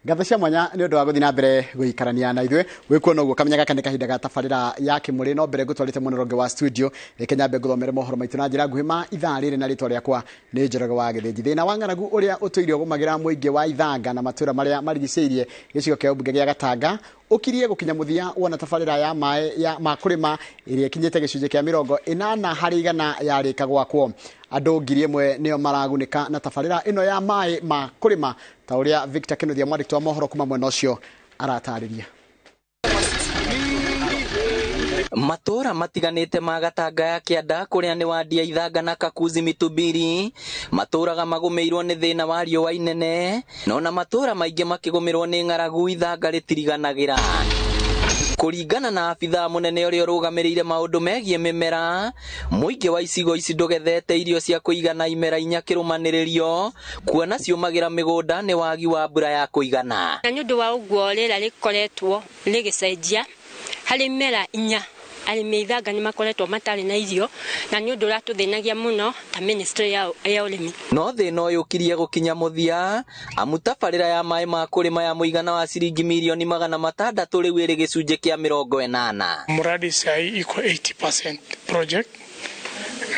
Ngatho cia mwanya nĩ ũndũ wa gũthiĩ na mbere gũikarania na ithuĩ. Wĩkuona ũguo kamenya gaka nĩ kahinda ga tabarĩra ya Kĩmũrĩ, no mbere ngũtwarĩte mwena ũrĩa ũngĩ wa studio, reke nyambe ngũthomere mohoro maitũ na njĩra nguhĩ ma ithaa rĩrĩ, na rĩtwa rĩakwa nĩ Njoroge wa Gĩthĩnji. Thĩna wa ng'aragu ũrĩa ũtũire ũgũmagĩra mũingĩ wa Ithanga na matũra marĩa marigicĩirie gĩcigo kĩa ũmbunge gĩa Gatanga ũkirie gũkinya mũthia wona tabarĩra ya maĩ ya ma kũrĩma ĩrĩa ĩkinyĩte gĩcunjĩ kĩa 80% yarĩka gwakwo. Andũ 1,000 nĩo maragunĩka na tabarĩra ĩno ya maĩ ma kũrĩma, ta ũrĩa Victor Kinuthia, mwandĩki wa mohoro kuma mwena ũcio, aratarĩria. Matũra matiganĩte ma Gatanga ya Kĩanda, kũrĩa nĩ Wandia, Ithanga na Kakuzi Mitubiri, matũraga magũmĩirwo nĩ thĩna wa riũa inene, no na matũra maingĩ makĩgũmĩrwo nĩ ng'aragu, Ithanga rĩtiriganagĩra. Kũringana na abithaa mũnene ũrĩa ũrũgamĩrĩire maũndũ megiĩ mĩmera, mũingĩ wa icigo ici ndũgethete irio cia kũigana imera 4 kĩrũmanĩrĩrio, kuona ciũmagĩra mĩgũnda nĩ wagi wa mbura ya kũigana. Na nĩ ũndũ wa ũguo rĩera rĩkoretwo rĩgĩcenjia, harĩ imera 4 arĩmi a Ithanga nĩ makoretwo matarĩ na irio, na nĩ ũndũ ũratũthĩnagia mũno ta ministry ya ũrĩmi. No thĩna ũyũ ũkirie gũkinya mũthia, amu tabarĩra ya maĩ ma kũrĩma ya mũigana wa ciringi mirioni 600 rĩu ĩrĩ gĩcunjĩ kĩa 80. Mradi sahi iko 80% project,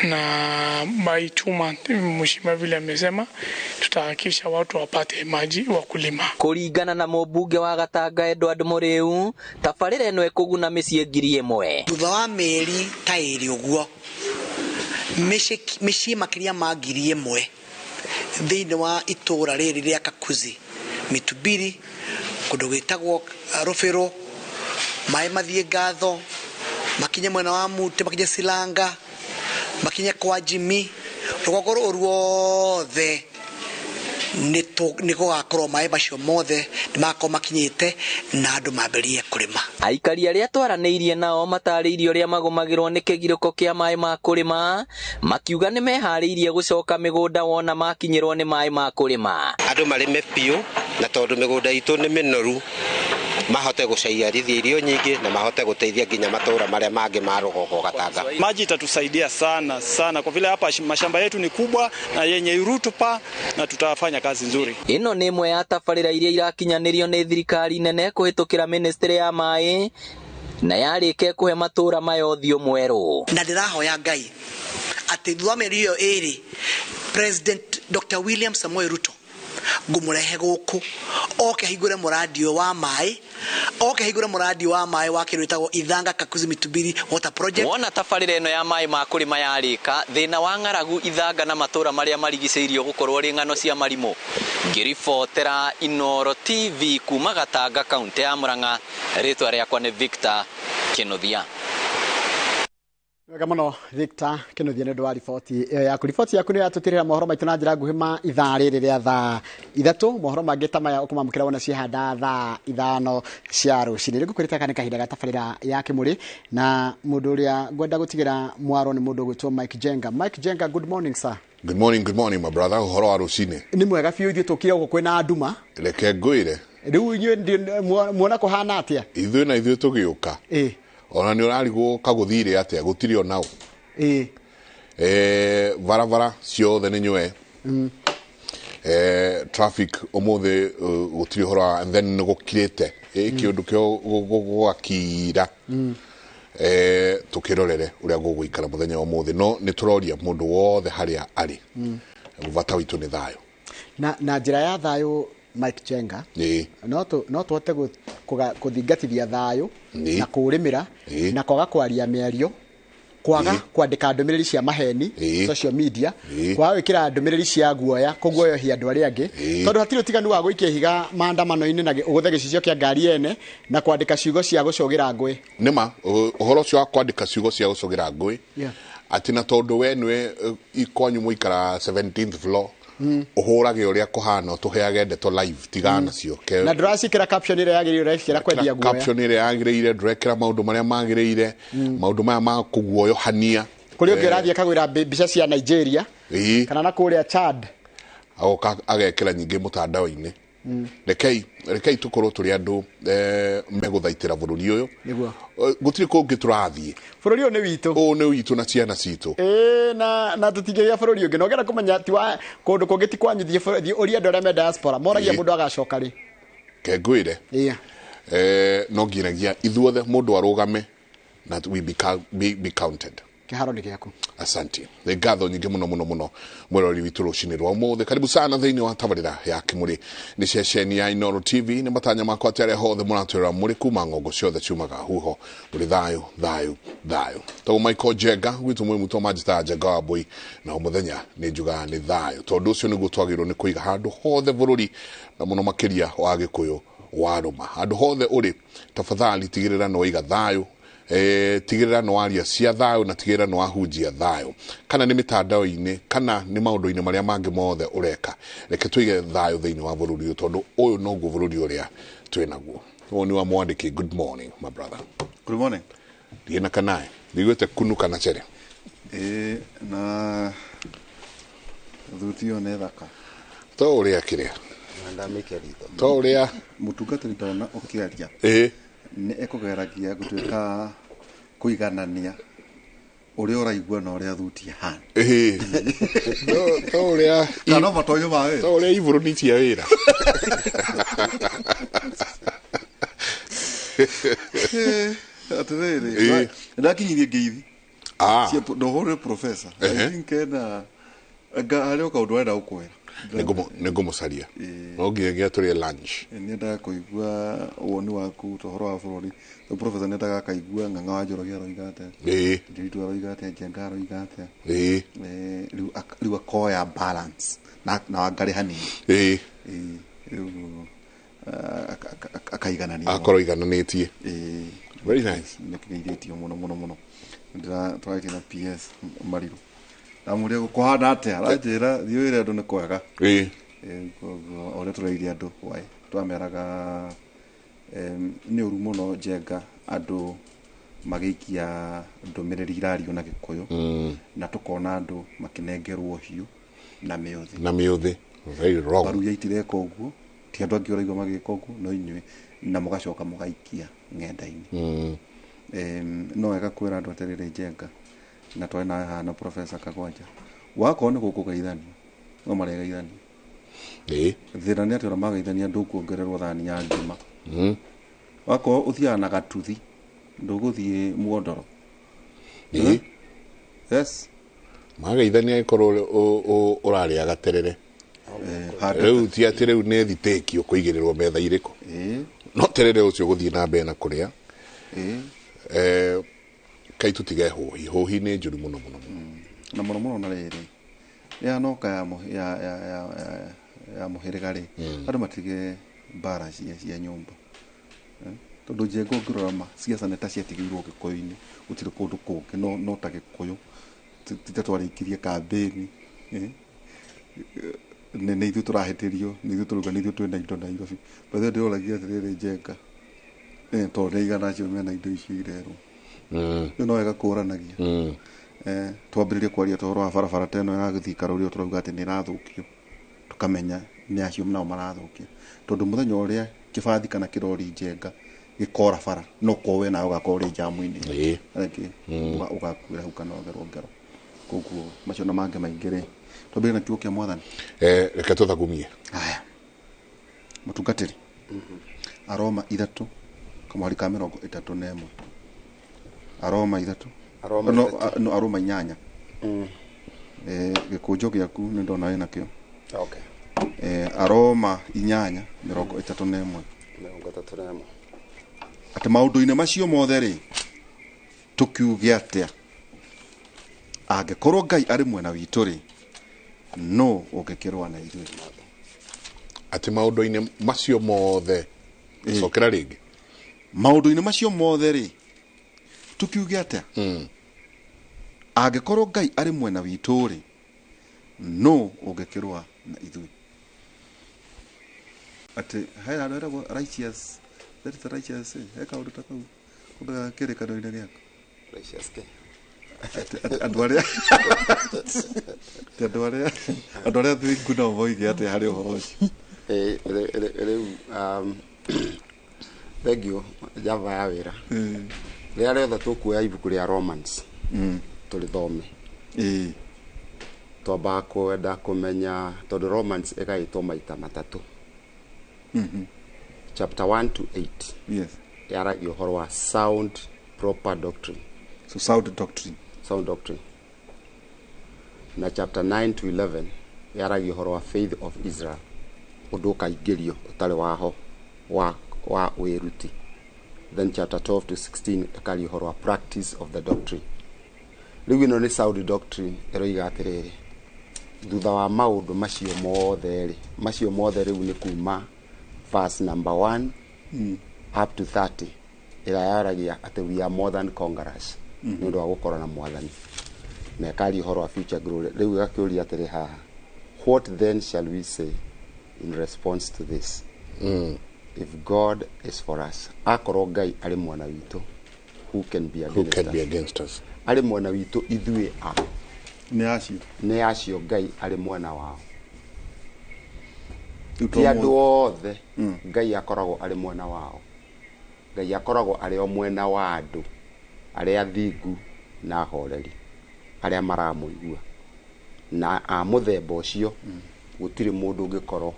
na by 2 months, mheshimiwa vile amesema, tutahakikisha watu wapate maji wa kulima. Kũringana na mũmbunge wa Gatanga Edward Mũrĩu, tabarĩra ĩno ĩkũguna mĩciĩ 1,000. Thutha wa mĩeri ta 2 ũguo, mĩciĩ makĩria ma 1,000 thĩinĩ wa itũũra rĩrĩ rĩa Kakuzi Mitubiri, kũndũ gwĩtagwo Rũbĩrũ, maĩ mathiĩ Ngatho, makinye mwena wa Mute, makinye Silanga, makinye kwa Jimmy, rũgongo rũrũ ruothe nĩ gũgakorwo maĩ macio mothe nĩ magakorwo makinyĩte na andũ mambĩrĩrie kũrĩma. Aikari arĩa twaranĩirie nao matarĩirie ũrĩa magũmagĩrwo nĩ kĩgirĩko kĩa maĩ ma kũrĩma, makiuga nĩ meharĩirie gũcoka mĩgũnda wona makinyĩrwo nĩ maĩ ma kũrĩma. Andũ marĩme biũ, na tondũ mĩgũnda itũ nĩ mĩnoru, mahote gũciarithia irio nyingĩ na mahote gũteithia nginya matũra marĩa mangĩ ma rũgongo Gatanga. Maji itatusaidia sana sana kwa vile hapa mashamba yetu ni kubwa na yenye rutuba, na tutafanya kazi nzuri. Ĩno nĩ ĩmwe ya tabarĩra iria irakinyanĩrio nĩ thirikari nene kũhĩtũkĩra ministry ya maĩ, na yarĩke kũhe matũra maya ũthiũ mwerũ. Na ndĩrahoya Ngai atĩ thutha wa mĩeri ĩyo 2, President Dr. William Samoei Ruto ngũmũrehe gũkũ oke ahingũre mũradi ũyũ wa maĩ, oke ahingũre mũradi wa maĩ wa kĩndũ gĩtagwo Ithanga Kakuzi Mitubiri Water Project. Wona tabarĩra ĩno ya maĩ ma kũrĩma yarĩka, thĩna wa ng'aragu Ithanga na matũra marĩa marigicĩirio gũkorwo rĩ ng'ano cia marimũ. Ngĩribotera Inoro TV kuma Gatanga, kaunti ya Murang'a, rĩtwa rĩakwa nĩ Victor Kinuthia. Wega mũno, Victor Kinuthia, nĩ ũndũ wa riboti ĩyo yaku. Riboti yaku nĩ yatũtirĩra mohoro maitũ na njĩra nguhĩ ma ithaa rĩrĩ rĩa thaa 3. Mohoro mangĩ ta maya ũkũmamũkĩra wona ciahanda thaa 5 cia rũcinĩ. Rĩu ngũkwĩrĩte kana nĩ kahinda ga tabarĩra ya Kĩmũrĩ, na mũndũ ũrĩa ngwenda gũtigĩra mwaro nĩ mũndũ ũgwĩtwo Mike Jenga. Mike Jenga, good morning, sir. Good morning, good morning, my brother. Ũhoro wa rũcinĩ? Nĩ mwega biũ. Ithuĩ tũkire gũkũ kwĩna nduma. Reke ngwĩre. Rĩu inyuĩ muona kũhana atĩa? Ithuĩ na ithuĩ tũgĩũka. Ona nĩ ũrarigwo kagũthire atĩa, gũtirĩ onao. Barabara ciothe nĩ nywe. Traffic ũmũthĩ gũtirĩ ũhoro wa, and then nĩ gũkirĩte. Kĩũndũ kĩo gũgakira. Tũkĩrorere ũrĩa gũgũikara mũthenya wa ũmũthĩ, no nĩ tũroria mũndũ wothe harĩa arĩ. Bata witũ nĩ thayũ. Na njĩra ya thayũ, Mike Jenga, no tũhote kũthingatithia thayũ na kũũrĩmĩra na kwaga kwaria mĩario, kwaga kwandĩka ndũmĩrĩri cia maheni social media, kwaga gwĩkĩra ndũmĩrĩri cia guoya, kũguoyohia andũ arĩa angĩ, tondũ hatirĩ ũtiganu wa gũikia ihiga maandamano-inĩ na ũgũthe gĩcicio kĩa ngari ene na kwandĩka ciugo cia gũcũgĩra ngũĩ. Nĩma ũhoro ũcio wa kwandĩka ciugo cia gũcũgĩra ngũĩ, atĩ na tondũ we nĩwe kwanyu mũikara 17th floor, ũhũrage ũrĩa kũhana, ũtũheage ndeto live, tigana nacio. Na ndũracikĩra caption ĩrĩa yagĩrĩire, ũrekĩra kwendia guoya. Caption ĩrĩa yagĩrĩire, ndũrekĩra maũndũ marĩa magĩrĩire, maũndũ maya ma kũguoyohania. Kũrĩ ũngĩ ũrathiĩ akagwĩra mbica cia Nigeria kana na kũrĩa Chad. Agoka agekĩra nyingĩ mũtandao-inĩ. Rekei tũkorwo tũrĩ andũ megũthaitĩra bũrũri ũyũ. Gũtirĩ kũngĩ tũrathiĩ. Bũrũri ũyũ nĩ witũ. Ũyũ nĩ witũ na ciana citũ. Ĩĩ, na tũtingĩgĩa bũrũri ũngĩ. Na ũngĩenda kũmenya ti wa kũndũ kũngĩ ti kwanyu, thiĩ ũrie andũ arĩa me diaspora moragia mũndũ agacoka rĩ. Reke ngwĩre, yeah. No nginyagia ithuothe mũndũ arũgame na we be counted. Kĩharo nĩ gĩaku. Asante. Nĩ ngatho nyingĩ mũno mũno mũno mwĩrori witũ rũcinĩ rwa ũmũthĩ. Karibu sana thĩinĩ wa tabarĩra ya Kĩmũrĩ. Nĩ ceceni ya Inooro TV. Nĩ matanya makwa atĩ arĩa hothe mũratwĩrora mũrĩ kuma ng'ongo ciothe ciumaga huho mũrĩ thayũ thayũ thayũ. Tagwo Michael Njenga gwitũ mwĩ mũtũ manjĩtaga Njenga wa Mbũi, na o mũthenya nĩ njugaga nĩ thayũ, tondũ ũcio nĩguo twagĩrĩirwo nĩ kũiga handũ hothe bũrũri na mũno makĩria wa Gĩkũyũ warũma. Handũ hothe ũrĩ, tafadhali tigĩrĩra nĩ waiga thayũ, tigĩrĩra nĩ waria cia thayũ na tigĩrĩra nĩ wahunjia thayũ, kana nĩ mĩtandao-inĩ kana nĩ maũndũ-inĩ marĩa mangĩ mothe ũreka. Reke tũige thayũ thĩinĩ wa bũrũri ũyũ, tondũ ũyũ noguo bũrũri ũrĩa twĩ naguo. Ũyũ nĩ wa mwandĩki. Good morning, my brother. Good morning. Thiĩ na kanae ndigwĩte kunu kana cere. Na thuti ĩyo nĩ thaka. To ũrĩa kĩrĩa to ũrĩa mũtungatĩri ndona ũkĩaria nĩ ekũgeragia gũtuĩka kũiganania ũrĩa ũraigua na ũrĩa thuti ĩhana. To ũrĩa kana matonyo ma wĩra. To ũrĩa ibũrũ nĩ cia wĩra. Atĩrĩrĩ, ndakinyirie ngeithi. Ndohũrĩre professor. I think ena harĩ o kaũndũ arenda gũkwĩra. Nĩ ngũmũcaria. No nginyagia tũrĩe lunch. Nĩendaga kũigua woni waku ta ũhoro wa bũrũri. Rĩu professor nĩendaga akaigua Ng'ang'a wa Njoroge aroiga atĩa. Ndiritu aroiga atĩa, Njenga aroiga atĩa. Rĩu akoya balance na Wangarĩ hanini. Rĩu akaiganania. Akorwo aigananĩtie. Very nice. Nĩkĩgeithĩtio mũno mũno mũno. Tũrageithia na PS Mariru. Ndamũria gũkũhana atĩa, aranjĩra thiĩ wĩre andũ nĩ kwega. Koguo ũrĩa tũrairie andũ wai twameraga nĩ ũru mũno Njenga andũ magĩikia ndũmĩrĩri irario na Gĩkũyũ, na tũkona andũ makĩnengerwo hiũ na mĩũthĩ. Na mĩũthĩ. Very wrong. Baruya itireka ũguo, ti andũ angĩ ũraigua magĩka ũguo, no inyuĩ, na mũgacoka mũgaikia ng'enda-inĩ. No wega kwĩra andũ atĩrĩrĩ Njenga, na twarĩ nawe haha na Professor Kagwanja, wakorwo nĩ gũkũgeithania no maregeithania. Thĩna nĩ atĩ ona mageithania ndũkuongererwo thani ya ngima. Wakorwo ũthiaga na gatuthi ndũgũthiĩ muondoro. Yes. Mageithania ĩkorwo ũrarĩa gaterere. Rĩu ti atĩ rĩu nĩ thitĩki ũkũigĩrĩrwo metha irĩkũ. No terere ũcio ũgũthiĩ na mbere na kũrĩa. Kai tũtige hũhi. Hũhi nĩ njũru mũno mũno. Na mũno mũno na rĩrĩ ya noka ya mũhĩrĩga rĩ, andũ matige mbara cia nyũmba. Tondũ Njenga ũngĩrora ma ciaca nĩ ta ciatigĩirwo Gĩkũyũ-inĩ, gũtirĩ kũndũ kũngĩ no ta Gĩkũyũ. Ti ta twarĩkirie kambĩni. Nĩ ithuĩ tũrahĩtĩrio, nĩ ithuĩ tũrauga nĩ ithuĩ twĩna indo Nairobi. By the way ndĩroragia atĩrĩrĩ Njenga, tondũ nĩ aigana acio mena indo icio irerwo. Rĩu no wega kũranagia. Twambĩrĩrie kwaria ũhoro wa barabara ta ĩno ya Thika rũrĩa tũrauga atĩ nĩ ĩrathũkio, tũkamenya nĩ acio nao marathũkia. Tondũ mũthenya ũrĩa kĩbathi kana kĩrori Njenga gĩkora bara, no korwo we nawe ũgakorwo ũrĩ njamu-inĩ. Rĩngĩ ũgakuĩra hau kana ũgerwo ngero. Koguo macio na mangĩ maingĩ rĩ, twambĩrĩrie na kiugo kĩa Mwathani. Reke tũthagumie. Haya. Mũtungatĩri. Aroma 3 kamwari ka 31. Aroma 3. No Aroma 8. Gĩkũnjo gĩaku nĩ ndona wĩna kĩo. Okay. Aroma 8 31. 31. Atĩ maũndũ-inĩ macio mothe rĩ, tũkiuge atĩa? Angĩkorwo Ngai arĩ mwena witũ rĩ, no ũngĩkĩrũa na ithuĩ? Atĩ maũndũ-inĩ macio mothe, cokera rĩngĩ. Maũndũ-inĩ macio mothe rĩ, tũkiuge atĩa? Angĩkorwo Ngai arĩ mwena witũ rĩ, no ũngĩkĩrũa na ithuĩ? Atĩ he handũ hetagwo righteous, that is righteous, he kaũndũ ta kau kũndũ kĩrĩkanĩro-inĩ gĩaku. Righteous ke. Andũ arĩa andũ arĩa thingu nao moige atĩa harĩ ũhoro ũcio? Rĩu thank you Java ya wĩra. Rĩrĩa rĩothe tũkuoya ibuku rĩa Romans tũrĩthome, twambaga kwenda kũmenya tondũ Romans ĩgaĩtwo maita matatũ. Chapter 1 to 8 Yes. Yaragia ũhoro wa sound proper doctrine. So sound doctrine. Sound doctrine. Na chapter 9 to 11 yaragia ũhoro wa faith of Israel, ũndũ ũkaingĩrio ũtarĩ waho wa wĩruti. Then chapter 12 to 16 ĩkaria ũhoro wa practice of the doctrine. Rĩu ĩno nĩ sound doctrine ĩroiga atĩrĩrĩ, thutha wa maũndũ macio mothe rĩ, macio mothe rĩu nĩ kuma verse number 1 up to 30, ĩrĩa yaragia atĩ we are more than conquerors nĩ ũndũ wa gũkorwo na Mwathani, na ĩkaria ũhoro wa future glory. Rĩu ĩgakĩũria atĩrĩ haha, what then shall we say in response to this? If God is for us, akorwo Ngai arĩ mwena witũ, who can be Who against can us? be against us? Arĩ mwena witũ ithuĩ a? Nĩ acio. Nĩ acio Ngai arĩ mwena wao. Rĩu Ti andũ othe Ngai akoragwo arĩ mwena wao. Ngai akoragwo arĩ o mwena wa andũ arĩa athingu na ahoreri, arĩa maramũigua, na a mũthemba ũcio gũtirĩ mũndũ ũngĩkorwo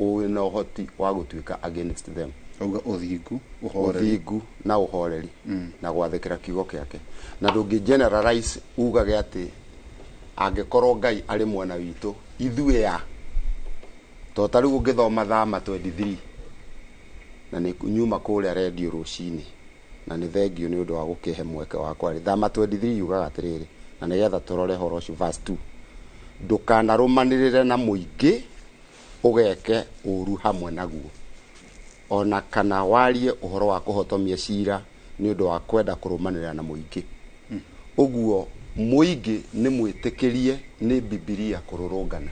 ũĩ na ũhoti wa gũtuĩka against them. Auga ũthingu, ũhoreri. Ũthingu na ũhoreri na gwathĩkĩra kiugo gĩake. Na ndũngĩ generalize ugage atĩ angĩkorwo Ngai arĩ mwena witũ ithuĩ a to ta rĩu ũngĩthoma Thama 23, na nĩ nyuma kũrĩa redio rũcinĩ, na nĩ thengio nĩ ũndũ wa gũkĩhe mweke wa kwaria. Thama 23 yugaga atĩrĩrĩ, na nĩgetha tũrore ũhoro ũcio, verse 2, ndũkanarũmanĩrĩre na mũingĩ ũgeke ũru hamwe naguo, ona kana warie ũhoro wa kũhotomia cira nĩ ũndũ wa kwenda kũrũmanĩrĩra na mũingĩ. Ũguo mũingĩ nĩ mwĩtĩkĩrie nĩ Bibilia kũrũrũngana,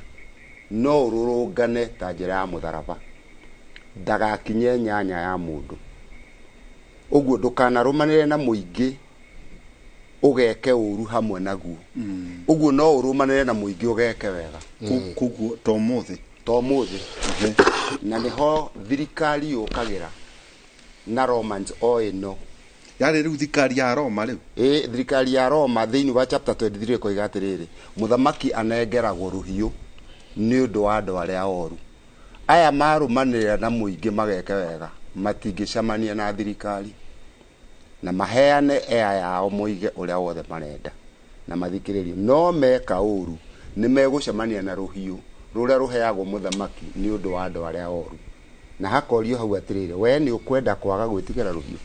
no ũrũrũngane ta njĩra ya mũtharaba, ndagakinye nyanya ya mũndũ. Ũguo ndũkanarũmanĩrĩre na mũingĩ ũgeke ũru hamwe naguo. Ũguo no ũrũmanĩrĩre na mũingĩ ũgeke wega. Koguo to mũthĩ. To mũthĩ. Na nĩho thirikari yũkagĩra na Romans o ĩno. Yarĩ rĩu thirikari ya Roma rĩu. Ĩ, thirikari ya Roma thĩinĩ wa chapter 23 ĩkoiga atĩrĩrĩ, mũthamaki anengeragwo rũhiũ nĩ ũndũ wa andũ arĩa oru. Aya marũmanĩrĩra na mũingĩ mageke wega matingĩcemania na thirikari, na maheane ea yao moige ũrĩa wothe marenda na mathikĩrĩrio. No meka ũru nĩ megũcemania na rũhiũ rũrĩa rũheagwo mũthamaki nĩ ũndũ wa andũ arĩa oru. Na hakorio hau atĩrĩrĩ, we nĩ ũkwenda kwaga gwĩtigĩra rũhiũ?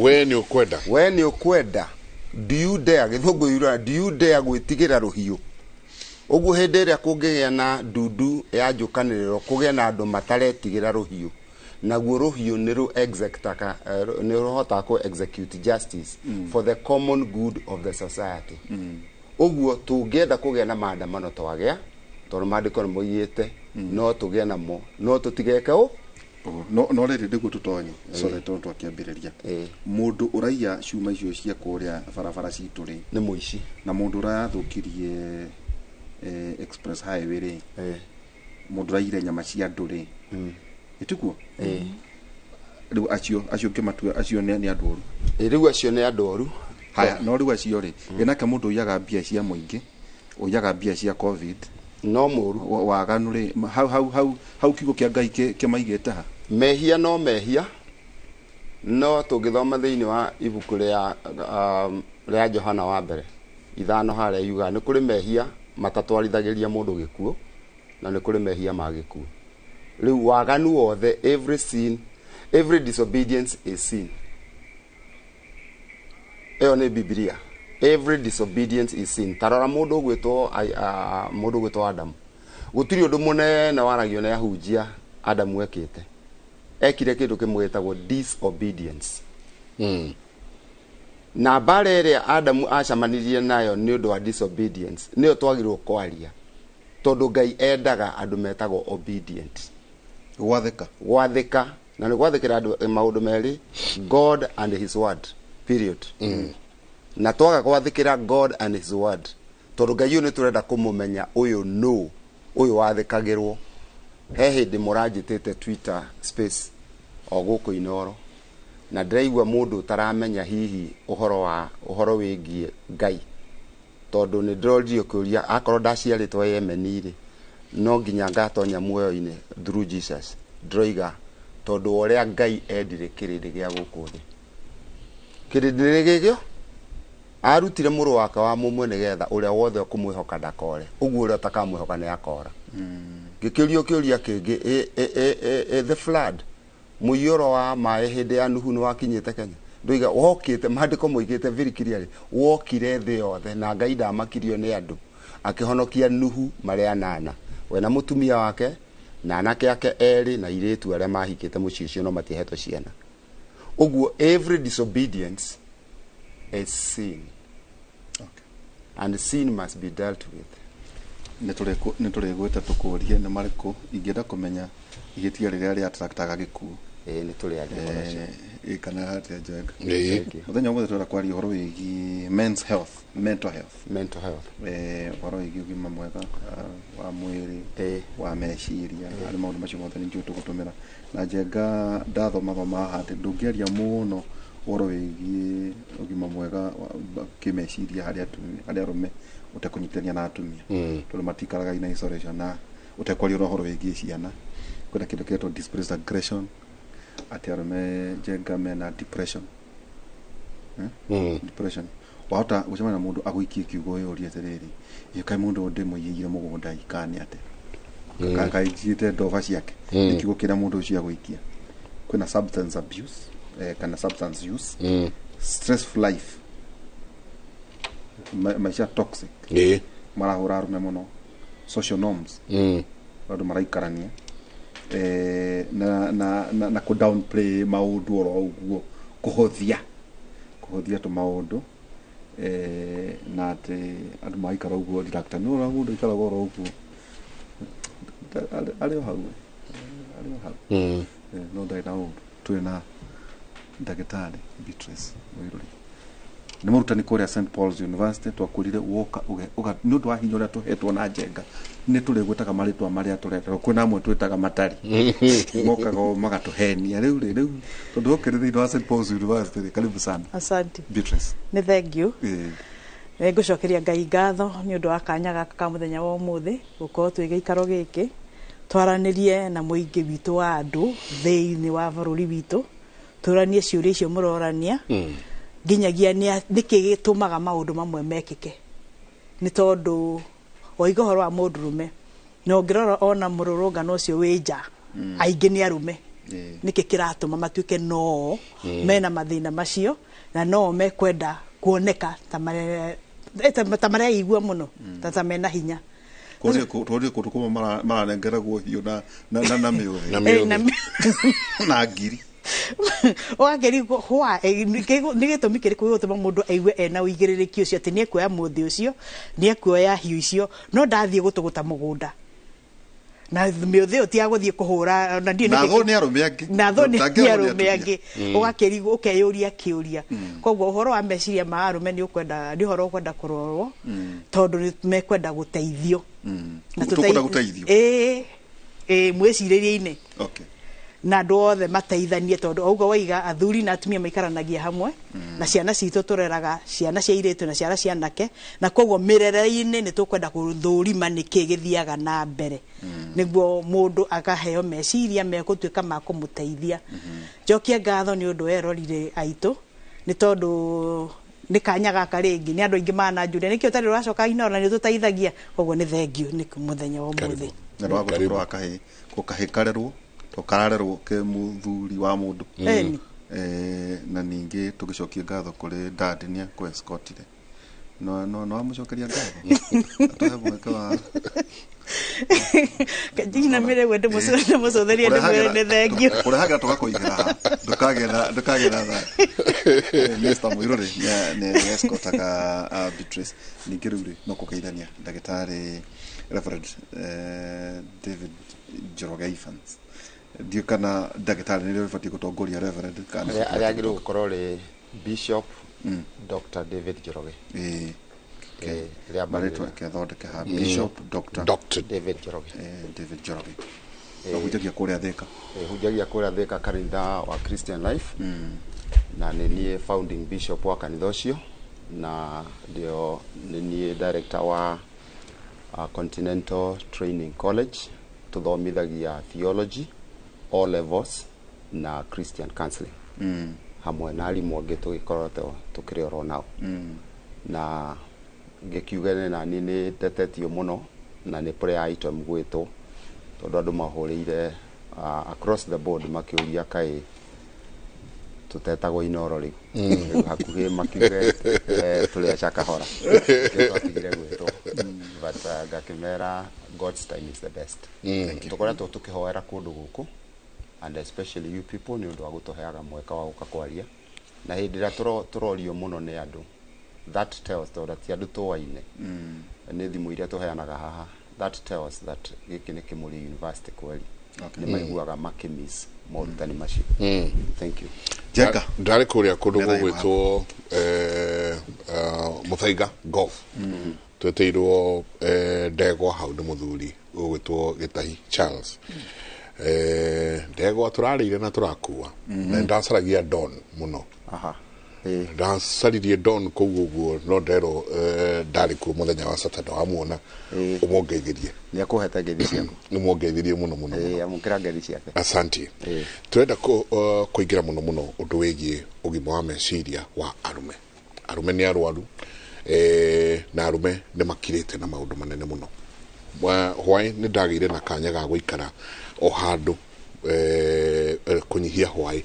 We nĩ ũkwenda? We nĩ ũkwenda? Do you dare, gĩthũngũ yuraga, do you dare gwĩtigĩra rũhiũ? Ũguo hĩndĩ ĩrĩa kũngĩgĩa na ndundu ya njũkanĩrĩro, kũgĩe na andũ mataretigĩra rũhiũ, naguo rũhiũ nĩ rũ executaga, nĩ rũhotaga kũ execute justice for the common good of the society. Ũguo tũngĩenda kũgĩa na maandamano twagĩa, tondũ maandĩko nĩ moigĩte no tũgĩe namo, no tũtigeke ũ. No rĩrĩ nĩguo tũtonye, sorry, tondũ twakĩambĩrĩria, mũndũ ũraiya cuma icio cia kũrĩa barabara citũ rĩ, nĩ mũici. Na mũndũ ũrathũkirie express highway rĩ, mũndũ ũraiyire nyama cia andũ rĩ, ĩtiguo? Rĩu acio ngĩmatua acio nĩ andũ oru. Rĩu acio nĩ andũ oru. Haya, no rĩu acio rĩ, ĩnake mũndũ ũiyaga mbia cia mũingĩ, ũiyaga mbia cia COVID, no mũru. Waganu rĩ, hau hau hau hau kiugo kĩa Ngai kĩmaigĩte ha? Mehia no mehia, no tũngĩthoma thĩinĩ wa ibuku rĩa Johana wa mbere 5 harĩa yugaga nĩ kũrĩ mehia matatwarithagĩria mũndũ gĩkuũ, na nĩ kũrĩ mehia ma gĩkuũ. Rĩu waganu wothe, every sin, every disobedience is sin. Ĩyo nĩ Bibilia. Every disobedience is sin. Tarora mũndũ ũgwĩtwo Adamu. Gũtirĩ ũndũ mũnene waragio nĩ ahunjia Adamu ekĩte. Ekire kĩndũ kĩmwe gĩtagwo disobedience. Na mbara ĩrĩa Adamu acemanirie nayo nĩ ũndũ wa disobedience nĩyo twagĩrĩirwo kwaria, tondũ Ngai endaga andũ metagwo obedient. Gwathĩka. Gwathĩka. Na nĩ gwathĩkĩra andũ maũndũ merĩ, God and his word, period. Na twaga gwathĩkĩra God and his word, tondũ Ngai ũyũ nĩ tũrenda kũmũmenya ũyũ nũ, ũyũ wathĩkagĩrwo. He hĩndĩ mũranjĩtĩte Twitter space o gũkũ Inooro, na ndĩraigua mũndũ ũtaramenya hihi ũhoro wĩgiĩ Ngai, tondũ nĩ ndĩroririo kĩũria akorwo ndaciarĩtwo Yemen rĩ, No nginya ngatonya muoyo-inĩ through Jesus. Ndĩroiga tondũ wa ũrĩa Ngai endire kĩrĩndĩ gĩa gũkũ thĩ. Kĩrĩndĩ gĩkĩo arutire mũrũ wake wa mũmwe nĩgetha ũrĩa wothe ũkũmwĩhoka ndakore. Ũguo ũrĩa ũtakamwĩhoka nĩ akora. Ngĩkĩũrio kĩũria kĩngĩ, the flood, mũiyũro wa maĩ hĩndĩ ya Nuhu nĩ wakinyĩte Kenya. Ndoiga wokĩte, maandĩko moigĩte very clearly, wokire thĩ yothe na Ngai ndamakirio nĩ andũ. Akĩhonokia Nuhu marĩ anana, we na mũtumia wake na anake ake erĩ na irĩtu arĩa mahikĩte mũciĩ ũcio no matiahetwo ciana. Ũguo every disobedience is sin. Okay. And sin must be dealt with. Nĩ tũrĩgwĩta tũkũrie nĩ marĩkũ ingĩenda kũmenya ihĩtia rĩrĩa rĩatraktaga gĩkuũ. Ĩĩ nĩ tũrĩaria ũhoro ũcio. Kana atĩa Njenga? Ĩĩ. Mũthenya ũmũthĩ tũrenda kwaria ũhoro wĩgiĩ men's health, mental health. Mental health. Ũhoro wĩgiĩ ũgima mwega wa mwĩrĩ, wa meciria, harĩ maũndũ macio mothe nĩ njũĩ tũgũtũmĩra. Na Njenga ndathoma haha atĩ ndũngĩaria mũno ũhoro wĩgiĩ ũgima mwega wa kĩmeciria harĩ atumia, harĩ arũme ũtekũnyitithania na atumia, tondũ matikaraga in isolation na ũtekwaria ũhoro wĩgiĩ ciana. Kwĩna kĩndũ kĩretwo displaced aggression, atĩ arũme Njenga mena depression. Depression wahota gũcemania na mũndũ agũikie kiugo ũyũrie atĩrĩrĩ, ĩ kaĩ mũndũ ũyũ ndĩmũiyĩire mũgũnda kana nĩ atĩa, kaĩ njiyĩte ndoba ciake, nĩ kiugo kĩrĩa mũndũ ũcio agũikia. Kwĩna substance abuse, kana substance use, stressful life, maica toxic marahũra arũme mũno, social norms, andũ maraikarania, na kũ downplay maũndũ oro ũguo, kũhũthia tũmaũndũ, na atĩ andũ magaikara ũguo reluctant. Nĩ ũrona mũndũ aikaraga oro ũguo arĩ o hau, arĩ o hau. No ndarĩ na ũndũ. Twĩ na ndagĩtarĩ Beatrice Mũirũri, nĩ mũrutani kũrĩa St Paul's University. Twakũrire woka nĩ ũndũ wa hinya ũrĩa tũhetwo na Njenga, nĩ tũrĩgwĩtaga marĩtwa marĩa tũrenda. Kwĩna amwe twĩtaga matari mokaga o magatũhenia. Rĩu rĩ, rĩu tondũ wokĩrĩ thĩinĩ wa St Paul's University rĩ, karibu sana. Asante. Beatrice. Nĩ thank you. Nĩ ngũcokeria Ngai ngatho nĩ ũndũ wa kanya gaka ka mũthenya wa ũmũthĩ gũkorwo twĩ gĩikaro gĩkĩ twaranĩrie na mũingĩ witũ wa andũ thĩinĩ wa bũrũri witũ, tũranie ciũria icio mũrorania nginyagia nĩkĩ gĩtũmaga maũndũ mamwe mekĩke, nĩ tondũ waiga ũhoro wa mũndũrũme na ũngĩrora ona mũrũrũngano ũcio wĩ nja aingĩ nĩ arũme. Nĩkĩ kĩratũma matuĩke no mena mathĩna macio na no mekwenda kuoneka ta ta mareigua mũno ta mena hinya? Tũrĩ kũndũ kũmwe maranengeragwo hiũ na mĩũthĩ. Na mĩũthĩ. Na ngiri. Ũgakĩrigwo nĩ gĩtũmi kĩrĩkũ gĩgũtũma mũndũ aigue ena ũigĩrĩrĩki ũcio atĩ nĩ ekuoya mũthĩ ũcio, nĩ ekuoya hiũ icio, no ndathiĩ gũtũgũta mũgũnda na mĩũthĩ ĩyo ti ya gũthiĩ kũhũra na ndiũĩ Na nĩkĩ thũ nĩ arũme angĩ. Na thũ nĩ Ndangĩrwo nĩ arũme atumia. angĩ. Ũgakĩrigwo, ũkeyũria kĩũria. Koguo ũhoro wa meciria ma arũme nĩ ũkwenda, nĩ ũhoro ũkwenda kũrorwo tondũ nĩ mekwenda gũteithio. Na Tũkwenda gũteithio. Ĩĩ, mwĩcirĩrie-inĩ na andũ othe mateithanie, tondũ o ũguo waiga athuri na atumia maikaranagia hamwe na ciana citũ, tũreraga ciana cia airĩtu na ciana cia anake, na koguo mĩrere-inĩ nĩ tũkwenda gũthũrima nĩkĩ gĩthiaga na mbere nĩguo mũndũ akaheo meciria megũtuĩka ma kũmũteithia. Njokie ngatho nĩ ũndũ wa erorire aitũ, nĩ tondũ nĩ kanya gaka rĩngĩ nĩ andũ aingĩ mananjũria nĩkĩ ũtarĩ ũracoka Inooro na nĩ ũtũteithagia. Koguo nĩ thengiũ nĩ mũthenya wa ũmũthĩ. Na nĩ wagũtũkorwo wa kahĩ ko kahĩ karerwo to kararerwo ke mũthuri wa mũndũ. Ĩni. Na ningĩ tũgĩcokie ngatho kũrĩ dad nĩ akũ-escortire, no amũcokeria ngatho atũhe mweke wa Njinamĩre guo ndĩmũcũthĩrie ndĩmwĩre nĩ thengiũ. Kũrehagĩra tũgakũigĩra haha, ndũkagĩe na tha. Mr. Mũirũrĩ nĩ escortaga Beatrice. Ningĩ rĩu rĩ no kũgeithania ndagĩtarĩ Reverend David Njoroge Evans. Ndiũ kana ndagĩtarĩ nĩrĩo rĩbatiĩ gũtongoria Reverend kana Arĩa agĩrĩirwo gũkorwo rĩ Bishop Dr. David Njoroge. Ĩĩ. Rĩa marĩtwa kethondeke ha Bishop Dr. Dr. David Njoroge. David Njoroge ahunjagia kũrĩa Thĩka. Hunjagia kũrĩa Thĩka, kanitha wa Christian Life, na nĩ niĩ founding bishop wa kanitha ũcio, na ndio nĩ niĩ director wa Continental Training College tuthomithagia theology all levels na Christian counseling hamwe na arimũ angĩ tũgĩkorwo tũkĩrĩ oro nao na ngĩkiuge na niĩ nĩ ndetetio mũno na nĩ prayer item gwĩtwo tondũ andũ mahũrĩire across the board makĩũria kaĩ tũtetagwo Inoro rĩu. Rĩu hakuhĩ makiuge tũrĩ aca kahora nĩkĩo twatigire gwĩtwo, but ngakĩmera God's time is the best. Tũkoretwo tũkĩhoera kũndũ gũkũ and especially you people nĩ ũndũ wa gũtũheaga mweka wa gũka kwaria na hĩndĩ ĩrĩa tũrorio mũno nĩ andũ that tells tondũ ti andũ tũaine nĩ thimũ iria tũheanaga haha that tells that gĩkĩ nĩ Kĩmũrĩ University kweli. Nĩ maiguaga makĩmiss morutani macio. Thank you. Jenga. Ndarĩ kũrĩa kũndũ gũgwĩtwo Muthaiga Golf. Twetĩirwo ndegwa hau nĩ mũthuri ũgwĩtwo Gĩtahi Charles. Ndegwa tũrarĩire na tũrakua na ndacaragia Don mũno. Aha. Ndacaririe Don kũu ũguo no nderwo ndarĩ kuo mũthenya wa Saturday wamuona ũmũngeithirie. Nĩ akũhete ngeithi ciaku. Nĩmũngeithirie mũno mũno. Amũkĩra ngeithi ciake. Asante. Turenda kũingĩra mũno mũno ũndũ wĩgiĩ ũgima wa meciria wa arume. Arume nĩ arwaru na arume nĩ makirĩte na maũndũ manene mũno. Hwaĩ nĩ ndagĩire na kanya ga gũikara o handũ kũnyihia hwaĩ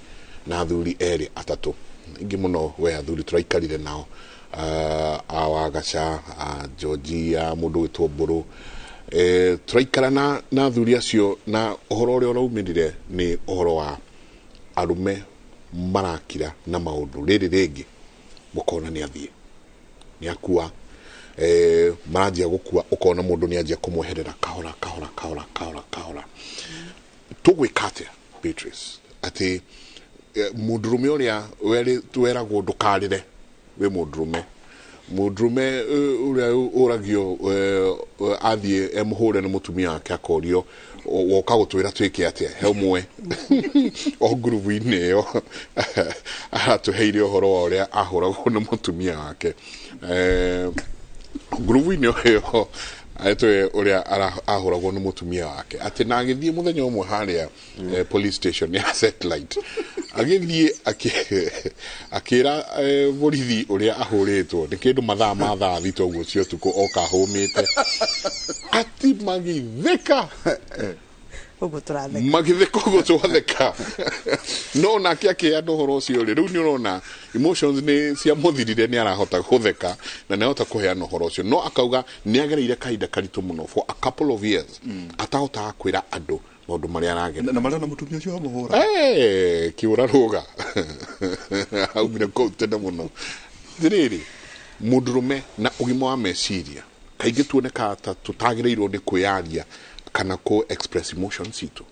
na athuri erĩ atatũ ingĩ mũno we athuri tũraikarire nao a Wagaca a Georgia mũndũ wĩtwo Mbũrũ tũraikara na athuri acio na ũhoro ũrĩa ũraumĩrire nĩ ũhoro wa arume marakira na maũndũ rĩrĩ rĩngĩ mũkona nĩ athiĩ nĩ akua maranjia gũkua ũkona mũndũ nĩ anjia kũmweherera kahora kahora kahora kahora kahora. Tũgwĩka atĩa Beatrice atĩ mũndũrũme ũrĩa weragwo ndũkarĩre wĩ mũndũrũme mũndũrũme ũrĩa ũragio athiĩ emũhũre nĩ mũtumia wake akorio woka gũtwĩra twĩke atĩa he ũmwe o ngurubu-inĩ ĩyo aratũheire ũhoro wa ũrĩa ahũragwo nĩ mũtumia wake ngurubu-inĩ ĩyo atwe ũrĩa ahũragwo nĩ mũtumia wake atĩ na agĩthiĩ mũthenya ũmwe harĩa police station ya satellite agĩthiĩ akĩra borithi ũrĩa ahũrĩtwo nĩ kĩndũ mathaa ma thaa thita ũguo cia ũtukũ oka ahũmĩte ati magĩtheka ũguo tũratheka magĩtheka ũguo twatheka no nake akĩheana ũhoro ũcio rĩ rĩu nĩ ũrona emotions nĩ ciamũthirire nĩ arahota gũtheka na nĩ arahota kũheana ũhoro ũcio no akauga nĩ agereire kahinda karitũ mũno for a couple of years atahotaga kwĩra andũ maũndũ marĩa aragerera na marĩa na mũtumia ũcio amũhũra kĩũra rũga aumire kũu tene mũno rĩrĩ mũndũrũme na ũgima wa meciria kaingĩ tuonekaga ta tũtagĩrĩirwo nĩ kwĩyaria kana kũ express emotions citũ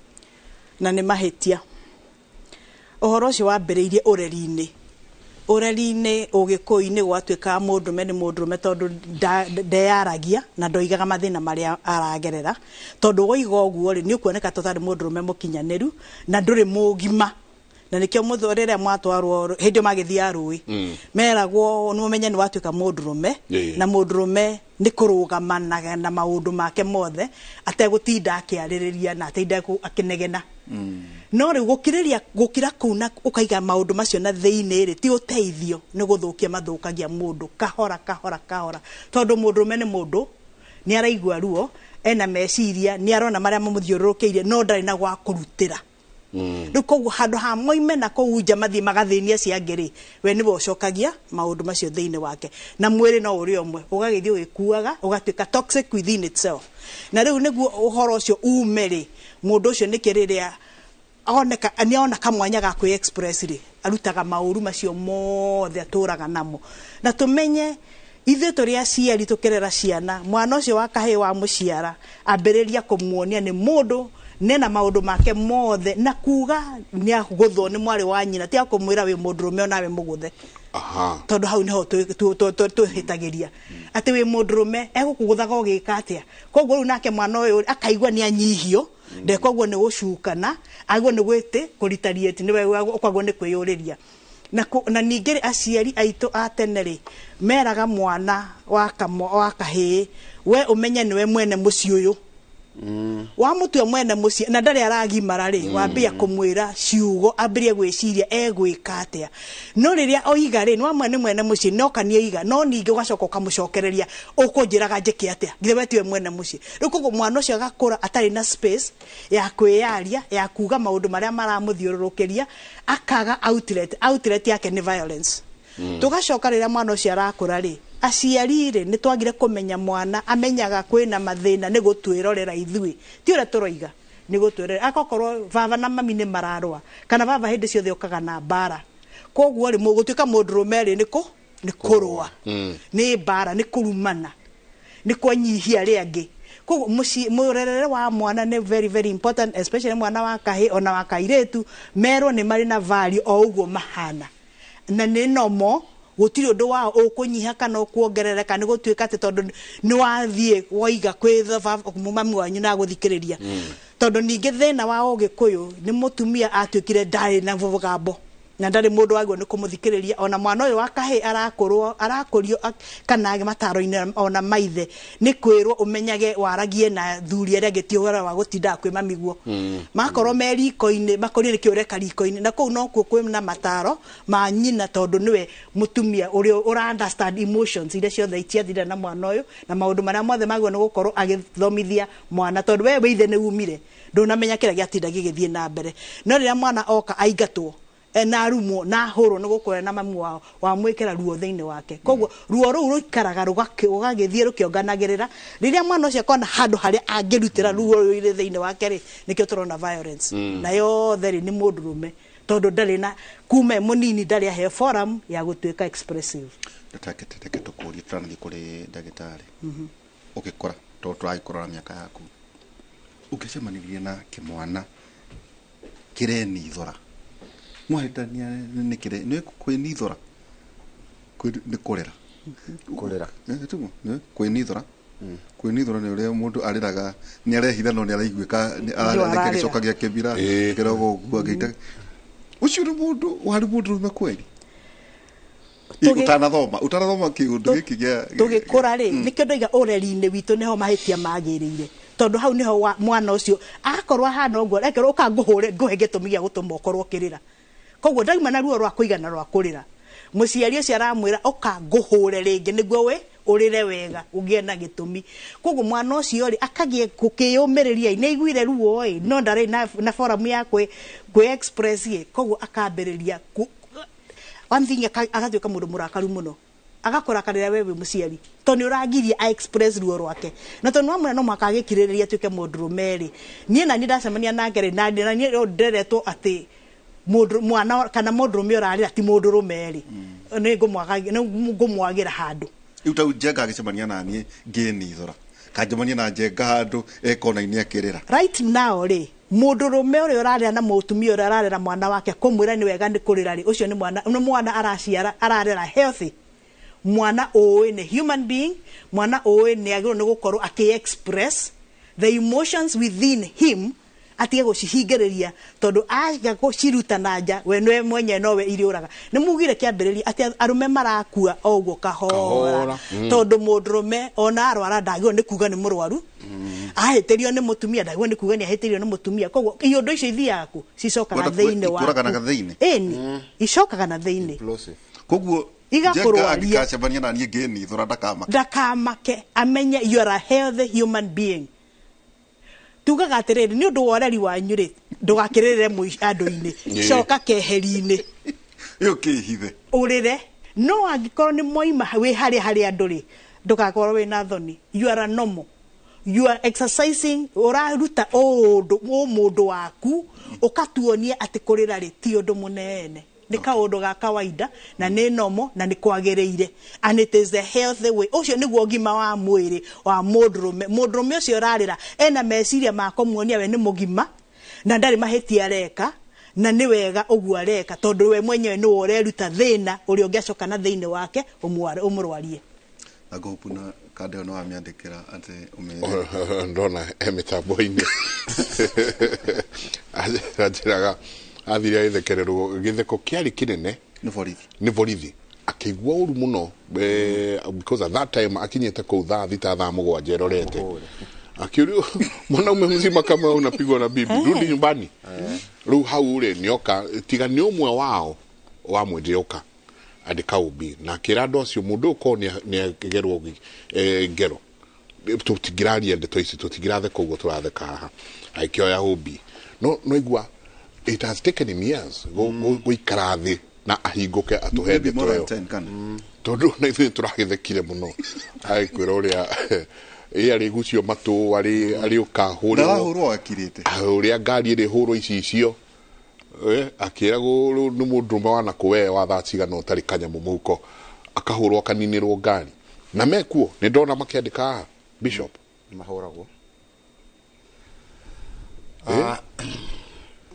na nĩ mahĩtia ũhoro ũcio wambĩrĩirie ũreri-inĩ ũreri-inĩ ũgĩkũyũ-inĩ gwatuĩkaga mũndũrũme nĩ mũndũrũme tondũ ndeyaragia na ndoigaga mathĩna marĩa aragerera tondũ woiga ũguo rĩ nĩ ũkuoneka ta ũtarĩ mũndũrũme mũkinyanĩru na ndũrĩ mũgima na nĩkĩo rĩrĩa mwatwarwo hĩndĩ ĩyo magĩthiaga rũĩ meragwo nĩ ũmenye nĩ watuĩka mũndũrũme na mũndũrũme nĩ kũrũgama na maũndũ make mothe ategũtinda akĩarĩrĩria na atinda akĩnegena no rĩu gũkirĩria gũkira kũu na ũkaiga maũndũ macio na thĩinĩ rĩ ti ũteithio nĩ gũthũkia mathũkagia mũndũ kahora kahora kahora tondũ mũndũrũme nĩ mũndũ nĩ araigua ruo ena meciria nĩ arona marĩa mamũthiũrũrũkĩirie no ndarĩ na gwa kũrutĩra rĩu koguo handũ ha moime na kũu nja mathiĩ magathĩnia acio angĩ rĩ we nĩwe ũcokagia maũndũ macio thĩinĩ wake na mwĩrĩ no ũrĩ ũmwe ũgagĩthiĩ ũgĩkuaga ũgatuĩka toxic within itself na rĩu nĩguo ũhoro ũcio ume rĩ mũndũ ũcio nĩkĩ rĩrĩa oneka nĩ ona kamwanya ga kwĩ express rĩ arutaga maũru macio mothe atũraga namo na tũmenye ithuĩ tũrĩ aciari tũkĩrera ciana mwana ũcio wa kahĩĩ wa mũciara ambĩrĩria kũmuonia nĩ mũndũ nena maũndũ make mothe na kuga nĩ agũthwo nĩ mwarĩ wa nyina ti akũmwĩra wĩ mũndũrũme onawe mũgũthe tondũ hau nĩho twĩhĩtagĩria atĩ wĩ mũndũrũme egũkũgũthaga ũgĩka atĩa koguo rĩu nake mwana ũyũ akaigua nĩ anyihio ndekoguo nĩ gũcukana aigua nĩ gwĩtĩ kũritarieti nĩwe ũkagwo nĩ kwĩyũrĩria Na ningĩ rĩ, aciari aitũ a tene rĩ, meraga mwana wa kahĩĩ, we ũmenye nĩwe mwene mũciĩ ũyũ. Wamutua mwene mũciĩ na ndarĩ aragimara rĩ, wambia kũmwĩra ciugo ambĩrie gwĩciria egwĩka atĩa. No rĩrĩa oiga rĩ, nĩ nĩ mwene mũciĩ no kani oiga, no ningĩ ũgacoka ũkamũcokereria ũkũnjĩraga njĩke atĩa, githĩ we tiwe mwene mũciĩ. Rĩu koguo mwana ũcio agakũra atarĩ na space ya kwĩyaria, ya kuga maũndũ marĩa maramũthiũrũrũkĩria, akaga outlet. Outlet yake nĩ violence. Tũgacoka rĩrĩa mwana ũcio arakũra rĩ, aciari rĩ, nĩ twagire kũmenya mwana amenyaga kwĩna mathĩna nĩ gũtwĩrorera ithuĩ, ti ũrĩa tũroiga, nĩ gũtwĩrorera. Agokorwo baba na mami nĩ mararũa, kana baba hĩndĩ ciothe okaga na mbara, koguo rĩ, gũtuĩka mũndũrũme rĩ, nĩ kũrũa, nĩ mbara, nĩ kũrumana, nĩ kwenyihia arĩa angĩ. Koguo mũrerere wa mwana nĩ very very important, especially mwana wa kahĩĩ ona wa kairĩtu, merwo nĩ marĩ na value o ũguo mahana, na nĩ nomo, gũtirĩ ũndũ wao ũkũnyiha kana ũkuongerereka nĩ gũtuĩka atĩ tondũ nĩ wathiĩ woiga kwĩ mami wanyu na agũthikĩrĩria. Tondũ ningĩ thĩna wa Ũgĩkũyũ nĩ mũtumia atuĩkire ndarĩ na mũgambo na ndarĩ mũndũ wagĩrĩirwo nĩ kũmũthikĩrĩria. Ona mwana ũyũ wa kahĩĩ arakũrio kana mataro-inĩ ona maithe nĩ kwĩrwo ũmenyage waragie na thuri arĩa angĩ, ti ũhoro wa gũtindaga kwĩ mamiguo. Makorwo me riko-inĩ, makorio nĩkĩ ũreka riko-inĩ, na kũu nokuo kwĩ na mataro ma nyina, tondũ nĩwe mũtumia ũrĩa ũra understand emotions iria ciothe ciathire na mwana ũyũ na maũndũ marĩa mothe magĩrĩirwo nĩ gũkorwo agĩthomithia mwana, tondũ we wĩ ithe nĩ umire, ndũnamenya kĩrĩa gĩatinda gĩgĩthiĩ na mbere. No rĩrĩa mwana oka aingatwo na arumwo na ahũrwo nĩ gũkũra na mamu wao wamwĩkĩra ruo thĩinĩ wake, koguo ruo rũu rũikaraga rũgagĩthiĩ rũkĩonganagĩrĩra. Rĩrĩa mwana ũcio akona handũ harĩa angĩrutĩra ruo rũu thĩinĩ wake rĩ, nĩkĩo tũrona violence. Na yothe rĩ, nĩ mũndũrũme, tondũ ndarĩ na kuma e mũnini ndarĩ aheo forum ya gũtuĩka expressive. Reke tũkũrie tũranathiĩ kũrĩ ndagĩtarĩ. Ũgĩkũra, tondũ tũragĩkũra na mĩaka yaku, ũngĩcemanirie na kĩmwana kĩrenithora, mwahĩtania nĩ kĩre nĩ kwĩnithora, nĩ kũrĩra, kũrĩra, kwĩnithora. Kwĩnithora nĩ ũrĩa mũndũ arĩraga, nĩ arehitha no nĩ araiguĩka, gĩcoka gĩa kĩbira kĩrogo ũguo agĩita. Ũcio nĩ mũndũ warĩ mũndũrũme kweli? Ũtanathoma kĩũndũ gĩkĩ gĩa tũgĩkũra rĩ, nĩkĩo ndoiga ũreri-inĩ witũ nĩho mahĩtia magĩrĩire, tondũ hau nĩho mwana ũcio akorwo ahana ũguo, rekerwo ũka ngũhũre ngũhe gĩtũmi gĩa gũtũma ũkorwo ũkĩrĩra. Koguo ndauma na ruo rwa kũigana rwa kũrĩra, mũciari ũcio aramwĩra ũka ngũhũre rĩngĩ nĩguo we ũrĩre wega ũgĩe na gĩtũmi. Koguo mwana ũcio rĩ, akagĩe gũkĩyũmĩrĩria, nĩ aiguire ruo ĩ, no ndarĩ na forum ya kwĩ express ĩ, koguo akambĩrĩria one thing, agatuĩka mũndũ mũrakaru mũno, agakũrakarĩra we wĩ mũciari, tondũ nĩ ũragiria a express ruo rwake, na tondũ wamwĩra no mũhaka agĩkirĩrĩria atuĩke mũndũrũme rĩ. Niĩ na niĩ ndacemania nake rĩ, na niĩ nderetwo atĩ mũndũ mwana kana mũndũrũme ũrarĩra ti mũndũrũme rĩ, nĩ ngũmwagĩra handũ. Rĩu ta Njenga agĩcemania na niĩ ngĩnithora, kanjemania na Njenga handũ ekona-inĩ akĩrĩra. Right now rĩ, mũndũrũme ũrĩa ũrarĩra na mũtumia ũrĩa ararera mwana wake kũmwĩra nĩ wega nĩ kũrĩra rĩ, ũcio nĩ mwana araciara, ararera healthy. Mwana ũĩ nĩ human being, mwana ũĩ nĩ agĩrĩirwo nĩ gũkorwo akĩ express the emotions within him, atige gũcihingĩrĩria, tondũ aga gũciruta na nja, we nĩwe mwenyewe nowe iriũraga. Nĩ mugire kĩambĩrĩria atĩ arũme marakua o ũguo kahora, tondũ mũndũrũme ona arwara ndagĩrĩirwo nĩ kuga nĩ mũrwaru, ahĩtĩrio nĩ mũtumia ndagĩrĩirwo nĩ kuga nĩ ahĩtĩrio nĩ mũtumia. Koguo iũndũ icio ithiaga kũ? Cicokaga thĩinĩ waku. Ĩni, icokaga na thĩinĩ. Koguo igakũrwaria. Angĩkacemania na niĩ ngĩnithora ndakamake, ndakamake, amenye you are a healthy human being. Tugaga atĩrĩrĩ, nĩ ũndũ wa ũreri wanyu rĩ, ndũgakĩrĩrĩre andũ-inĩ, coka keheri-inĩ, ũkĩhithe ũrĩre. No angĩkorwo nĩ mwaima wĩ harĩa harĩ andũ rĩ, ndũgakorwo wĩna thoni. You are a normal, you are exercising, ũraruta ũmũndũ waku, ũkatuonia atĩ kũrĩra rĩ ti ũndũ mũnene, nĩ kaũndũ ga kawaida na nĩ normal na nĩ kwagĩrĩire, and it is the healthy way. Ũcio nĩguo ũgima wa mwĩrĩ wa mũndũrũme. Mũndũrũme ũcio ũrarĩra ena meciria ma kũmuonia we nĩ mũgima na ndarĩ mahĩtia areka, na nĩ wega ũguo areka, tondũ we mwenyewe nĩwe ũreruta thĩna ũrĩa ũngĩacoka na thĩinĩ wake ũmũrwarie. Na ngũhũpu na kanda ĩyo nĩ wamĩandĩkĩra atĩ ũmĩre. Ndona he mĩtambo-inĩ. Anjĩraga athire agĩthekererwo, gĩtheko kĩarĩ kĩnene Nĩ borithi. Nĩ borithi. Akĩigua ũru mũno, because at that time akinyĩte kũu thaa 6, thaa 7 erorete. Akĩũrio, "Mwanaume mzima kama wewe unapigwa na bibi? Rudi nyumbani." Rĩu hau rĩ, nĩoka tiga nĩ ũmwe wao wamwĩrire ũka andĩka OB, na akĩra andũ acio mũndũ ũyũ korwo nĩ agerwo ngero, tũtingĩraria ndeto ici, tũtingĩratheka ũguo tũratheka haha. Agĩkĩoya OB, no igua it has taken him years gũikara thĩ na ahingũke atũhe Maybe ndeto more than ĩyo. 10 kana. Tondũ na ithuĩ tũragĩthekire mũno agĩkwĩra ũrĩa ĩ arĩ gucio matũ, arĩ ũkahũrĩrwo. Ndarahũrwo akirĩte. Ũrĩa ngari ĩrĩ hũrwo icicio. Akĩragwo rĩu nĩ mũndũrũme wanakũ wa thaa cigana ũtarĩ kanyamũ mũhuko, akahũrwo akaninĩrwo ngari na mekuo. Nĩ ndona makĩandĩka haha, Bishop. Mahũragwo.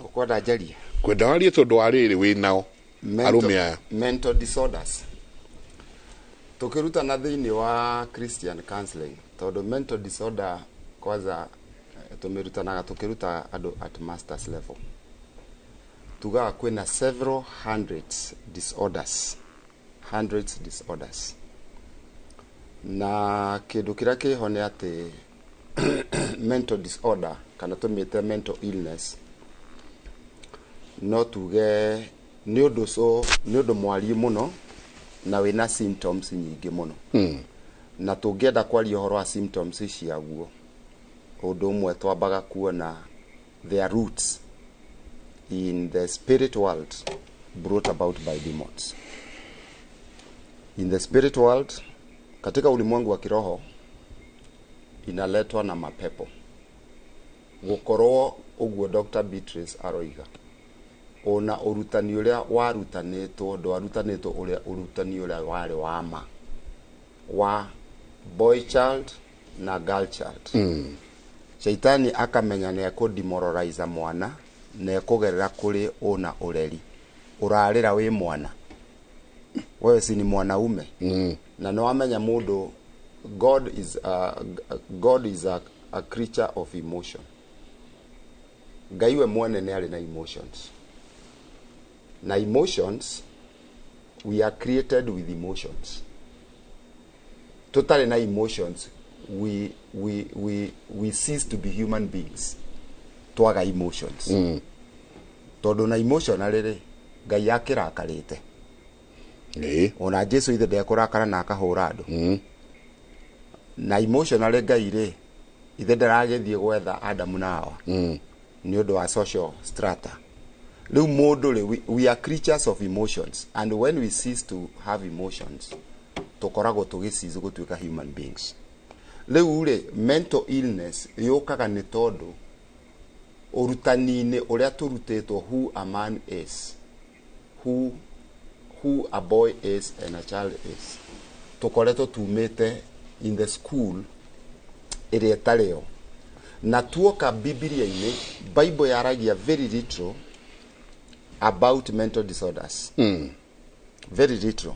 Ũkwenda njarie? Kwenda warie tondũ wa rĩrĩ wĩ nao arũme aya. Mental disorders tukirutana thĩinĩ wa Christian counseling, tondũ mental disorder kwanza tũmĩrutanaga tũkĩruta andũ at masters level, tugaga kwĩna several hundreds disorders, hundreds disorders, na kĩndũ kĩrĩa kĩho nĩ atĩ mental disorder kana tũmĩte mental illness, no tuge nĩ ũndũ so nĩ ũndũ mwariĩ mũno na wĩna symptoms nyingĩ mũno. Na tũngĩenda kwaria ũhoro wa symptoms ciaguo, ũndũ ũmwe twambaga kuona their roots in the spirit world brought about by demons in the spirit world, katika ulimwengu wa kiroho, inaletwa na mapepo. Gukorwo ũguo Dr. Beatrice aroiga, ona ũrutani ũrĩa warutanĩtwo ndwarutanĩtwo ũrĩa ũrutani ũrĩa warĩ wa ma wa boy child na girl child. Shaitani akamenya nĩ ekũdemoralize mwana na ekũgerera kũrĩ ũna ũreri ũrarĩra wĩ mwana, wewe si ni mwanaume? Na nĩ wamenya mũndũ, God is a creature of emotion. Ngai we mwene nĩ arĩ na emotions, na emotions, we are created with emotions. Tũtarĩ na emotions, we cease to be human beings. Twaga emotions. Tondũ na emotion rĩrĩ, Ngai akĩrakarĩte. Ona Jesu ithe ndekũrakara na akahũra andũ. Na emotionally Ngai rĩ, ithe ndaragĩthiĩ gwetha Adamu na Hawa nĩ ũndũ wa social strata. Rĩu mũndũ rĩ, we are creatures of emotions, and when we cease to have emotions, tũkoragwo tũgĩcease gũtuĩka human beings. Rĩu rĩ, mental illness yũkaga nĩ tondũ ũrutani-inĩ ũrĩa tũrutĩtwo who a man is, who a boy is and a child is, tũkoretwo tumĩte in the school ĩrĩa ĩtarĩ yo. Na tuoka Bibilia-inĩ, Bible yaragia very little about mental disorders. Very little,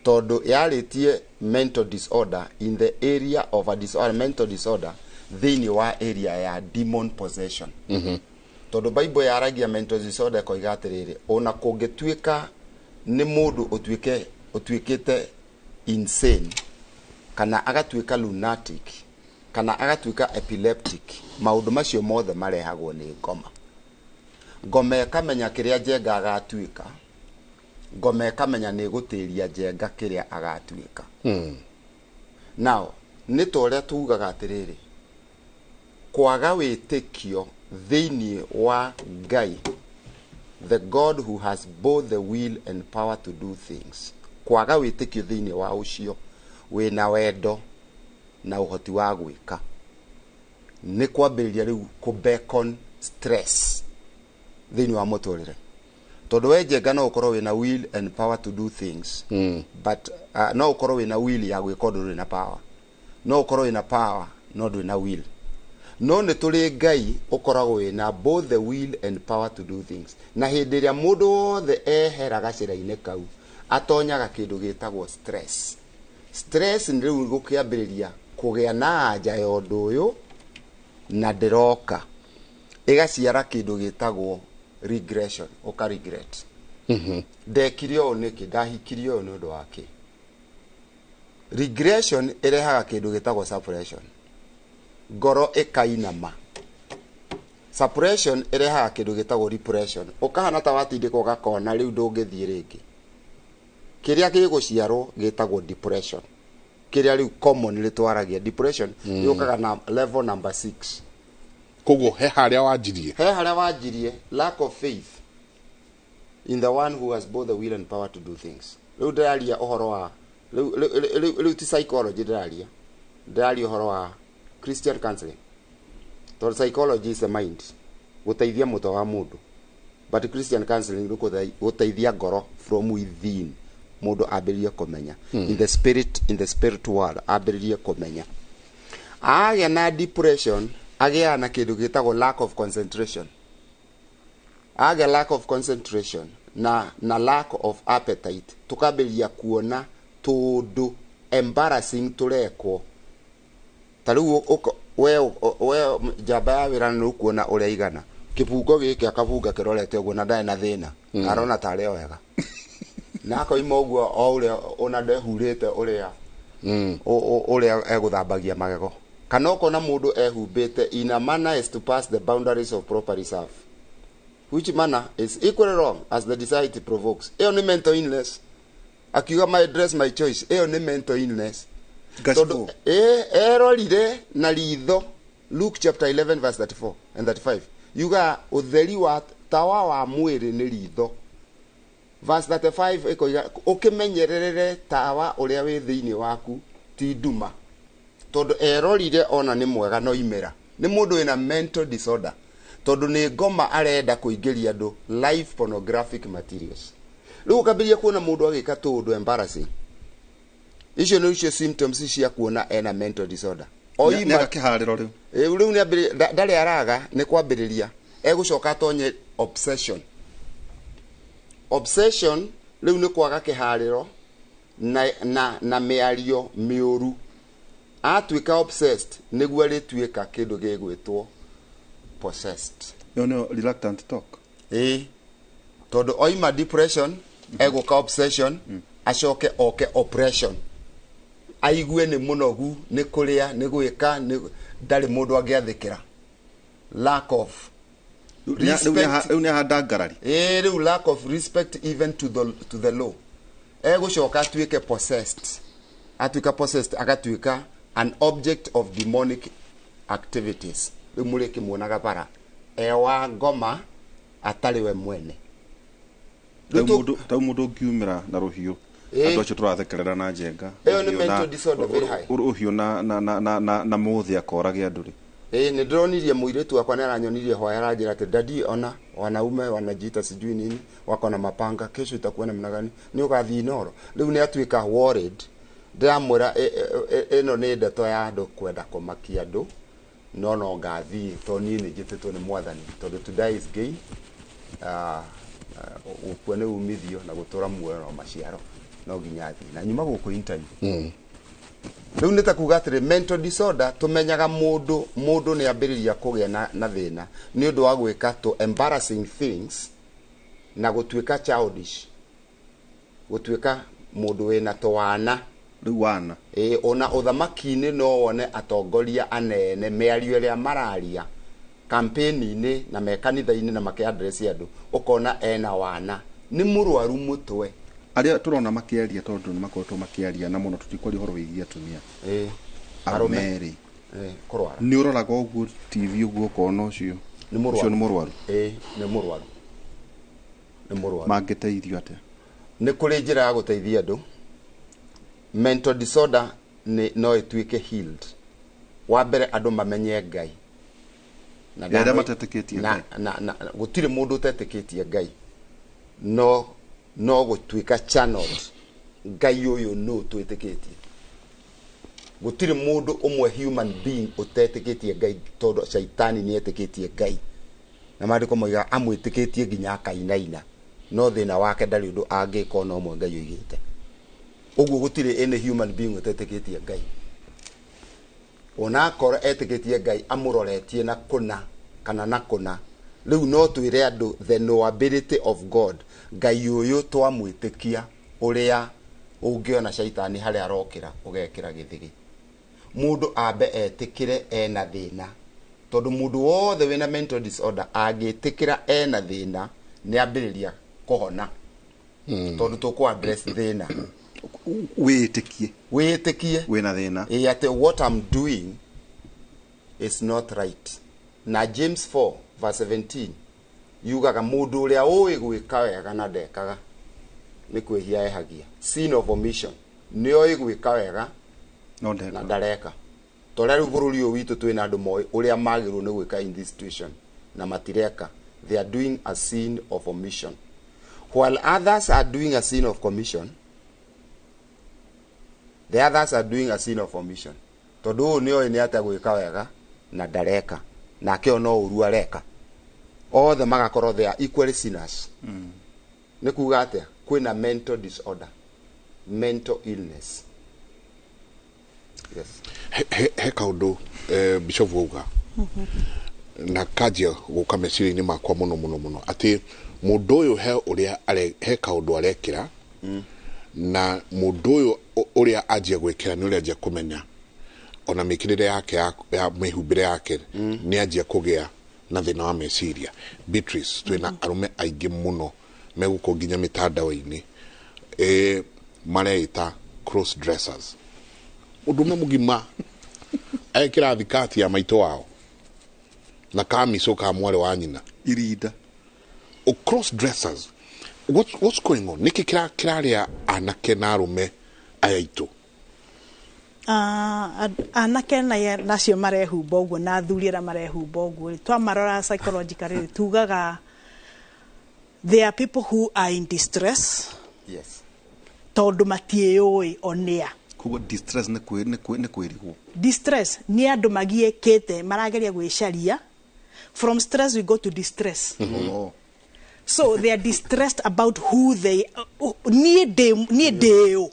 tondũ yarĩtie mental disorder in the area of a disorder, mental disorder thĩinĩ wa area ya demon possession. Tondũ Bible yaragia mental disorder ĩkoiga atĩrĩrĩ, ona kũngĩtuĩka nĩ mũndũ ũtuĩke ũtuĩkĩte insane kana agatuĩka lunatic kana agatuĩka epileptic, maũndũ macio mothe marehagwo nĩ ngoma. Ngoma ĩkamenya kĩrĩa Njenga agatuĩka, ngoma ĩkamenya nĩ ĩgũtĩria Njenga kĩrĩa agatuĩka. Now nĩ ta ũrĩa tugaga atĩrĩrĩ, kwaga wĩtĩkio thĩinĩ wa Ngai, the God who has both the will and power to do things, kwaga wĩtĩkio thĩinĩ wa ũcio wĩna wendo na ũhoti wa gwĩka, nĩ kwambĩrĩria rĩu kũ beckon stress thĩinĩ wa mũtũrĩre. Tondũ we Njenga no ũkorwo wĩna will and power to do things, but no ũkorwo wĩna will ya gwĩka ũndũ, ndũrĩ na power. No ũkorwo wĩna power no ndũrĩ na will. No nĩ tũrĩ Ngai ũkoragwo wĩna both the will and power to do things. Na hĩndĩ ĩrĩa mũndũ wothe ehera gacĩra-inĩ kau, atonyaga kĩndũ gĩtagwo stress. Stress nĩ rĩu gũkĩambĩrĩria kũgĩa na anja ya ũndũ ũyũ na ndĩroka, ĩgaciara kĩndũ gĩtagwo regression, ũka regret. Ndekire ũũ nĩkĩ, ndahikirie ũũ nĩ ũndũ wa kĩ. Regression ĩrehaga kĩndũ gĩtagwo suppression, ngoro ĩkainama. Suppression ĩrehaga kĩndũ gĩtagwo repression, ũkahana ta watindĩkwo gakona, rĩu ndũngĩthiĩ rĩngĩ. Kĩrĩa gĩgũciarwo gĩtagwo depression, kĩrĩa rĩu commonly twaragia. Depression yũkaga na level number 6. Koguo he harĩa wanjirie. He harĩa wanjirie, lack of faith in the one who has both the will and power to do things. Rĩu ndĩraria ũhoro wa rĩu ti psychology ndĩraria, ndĩraria ũhoro wa Christian counseling, tondũ psychology is the mind, gũteithia mũtwe wa mũndũ, but Christian counseling nĩ gũteithia ngoro from within, mũndũ ambĩrĩrie kũmenya in the spirit, in the spirit world, ambĩrĩrie kũmenya. Agĩa na depression, agĩaga na kĩndũ gĩtagwo lack of concentration. Agĩa lack of concentration na lack of appetite, tukambĩrĩria kuona tũndũ embarrassing tũrekwo. Ta rĩu we njamba ya wĩra nĩ ũkuona ũrĩa igana kĩbungo gĩkĩ akabunga kĩrorete ũguo na ndarĩ na thĩna, arona tarĩ o wega, na akoima ũguo o ũrĩa ona ndehurĩte ũrĩa ũrĩa egũthambagia magego. Kana ũkona mũndũ ehumbĩte in a manner as to pass the boundaries of proper reserve, which manner is equally wrong as the desire it provokes. Ĩyo nĩ mental illness. Akiuga "My dress, my choice", ĩyo nĩ mental illness. Tondũ erorire na ritho. Luke chapter 11 verse 34 and 35 yuga ũtheri wa tawa wa mwĩrĩ nĩ ritho. Verse 35 ĩkoiga ũkĩmenyerere tawa ũrĩa wĩ thĩinĩ waku ti nduma. Tondũ erorire ona nĩ mwega no imera. Nĩ mũndũ wĩna mental disorder, tondũ nĩ ngoma arenda kũingĩria andũ live pornographic materials. Rĩu ũkambĩrĩria kuona mũndũ agĩka tũũndũ embarrassing. Icio nĩ icio symptoms cia kuona ena mental disorder. Nĩ kĩharĩro rĩu. Rĩu nĩ ambĩrĩria, ndarĩ araga, nĩ kwambĩrĩria egũcoka atonye obsession. Obsession rĩu nĩ kwaga kĩharĩro na mĩario mĩũru. Atuĩka obsessed nĩguo rĩtuĩka kĩndũ gĩgwĩtwo possessed. Ĩyo nĩyo reluctant talk. Ĩĩ, tondũ oima depression egũka obsession, acoke oke oppression, aigue nĩ mũnogu, nĩ kũrĩa, nĩ gwĩka, nĩ ndarĩ mũndũ angĩathĩkĩra, lack of respect. Rĩu nĩ ahanda ngarari. Ĩĩ, rĩu lack of respect even to the law. Egũcoka atuĩke possessed. Atuĩka possessed, agatuĩka an object of demonic activities. Rĩu mũrĩkĩmuonaga bara ewa ngoma atarĩ we mwene. Tau mũndũ ũngiumĩra na rũhiũ, andũ acio tũrathekerera na njenga, Ĩyo nĩ mental disorder very high. Rũhiũ na mũthĩ akorage andũ rĩ. Ĩĩ, nĩ ndĩronirie mũirĩtu wakwa, nĩ aranyonirie hwaĩ, aranjĩra atĩ, "Daddy, ona wanaume wanajiita sijui nini, wako na mapanga, kesho itakuwa namna gani? Nĩ ũgathiĩ Inoro?" Rĩu nĩ atuĩka worried. Ndĩramwĩra ĩno nĩ ndeto ya andũ kwenda kũmakia andũ, no ngathiĩ tondũ niĩ nĩ njĩtĩtwo nĩ Mwathani, tondũ to die is gain, gũkua nĩ umithio na gũtũra muoyo no maciaro, no nginya thiĩ na nyuma gũkũ interview. Rĩu nĩ ta kuga atĩrĩ, mental disorder tũmenyaga mũndũ nĩ ambĩrĩria kũgĩa na thĩna nĩ ũndũ wa gwĩka to embarrassing things na gũtuĩka childish, gũtuĩka mũndũ wĩna tũwana. Rĩu wana. Ĩĩ, ona ũthamaki-inĩ no wone atongoria anene mĩario ĩrĩa mararia campaign-inĩ na me kanitha-inĩ na makĩaddress andũ, ũkona ena wana, nĩ mũrwaru mũtwe. Arĩa tũrona makĩaria, tondũ nĩ makoretwo makĩaria na mũno, tũtikwaria ũhoro wĩgiĩ atumia, Arũme. Arũme rĩ, Kũrwara. Nĩ ũroraga ũguo TV ũguo ũkona ũcio Nĩ mũrwaru. Ũcio nĩ mũrwaru. Ĩĩ, nĩ mũrwaru, nĩ mũrwaru. Mangĩteithio atĩa? Nĩ kũrĩ njĩra ya gũteithia andũ. Mental disorder nĩ no ĩtuĩke healed. Wa mbere, andũ mamenye Ngai. Na Arĩa matetĩkĩtie na, Ngai. na gũtirĩ mũndũ ũtetĩkĩtie Ngai, no gũtuĩka channeled Ngai ũyũ nũ twĩtĩkĩtie. Gũtirĩ mũndũ ũmwe human being ũtetĩkĩtie Ngai, tondũ caitani nĩ etĩkĩtie Ngai, na maandĩko moigaga amwĩtĩkĩtie nginya akainaina, no thĩna wake ndarĩ ũndũ angĩka ona ũmwe Ngai oigĩte. Ũguo gũtirĩ any human being ũtetĩkĩtie Ngai. Ona akorwo etĩkĩtie Ngai amũroretie na kũna kana na kũna. Rĩu no twĩre andũ the knowability of God, Ngai ũyũ twamwĩtĩkia, ũrĩa ũngĩona caitani harĩa arokĩra ũgekĩra gĩthĩgĩ. Mũndũ ambe etĩkĩre ena thĩna, tondũ mũndũ wothe wĩna mental disorder angĩtĩkĩra ena thĩna nĩ ambĩrĩria kũhona, tondũ tũkũ address thĩna. Wĩĩtĩkie. Wĩĩtĩkie wĩna thĩna. Ĩ atĩ what I'm doing is not right. Na James 4 verse 17 yugaga mũndũ ũrĩa ũĩ gwĩka wega na ndekaga nĩ kwĩhia ehagia. Sin of omission, nĩ oĩ gwĩka wega no na ndareka. Torĩa rĩu bũrũri ũyũ witũ twĩna andũ moĩ ũrĩa magĩrĩirwo nĩ gwĩka in this situation na matireka. They are doing a sin of omission while others are doing a sin of commission. The others are doing a sin of omission, tondũ ũyũ nĩ oĩ nĩ atĩa gwĩka wega na ndareka, nake o no ũru areka. Othe magakorwo they are equally sinners. Nĩ kuga atĩa? Kwĩna mental disorder, mental illness. Yes. He kaũndũ Bishop wauga na kanjia gũka meciria-inĩ makwa mũno mũno mũno, atĩ mũndũ ũyũ he ũrĩa he kaũndũ arekĩra, na mũndũ ũyũ ũrĩa anjia gwĩkĩra nĩ ũrĩa anjia kũmenya ona mĩkĩrĩre yake ya mĩhumbĩre yake nĩ anjia kũgĩa na thĩna wa meciria. Beatrice, twĩna arũme aingĩ mũno megũkũ nginya mĩtandao-inĩ, mareĩta cross dressers. Ũndũ ũmwe mũgima ekĩra thikati ya maitũ wao na kamico ka mwarĩ wa nyina. Irinda. O cross dressers, what's going on? Nĩkĩ kĩrarĩa anake na arũme aya aitũ? Anake nacio marehumba ũguo na athuri arĩa marehumba ũguo rĩ, twamarora psychologically tugaga they are people who are in distress. Yes. Tondũ matiĩũĩ onĩa. Koguo distress nĩ kwĩrigwo. Distress nĩ andũ magiĩkĩte marageria gwĩcaria. From stress we go to distress. Oh. So they are distressed about who they niĩ ndĩũ.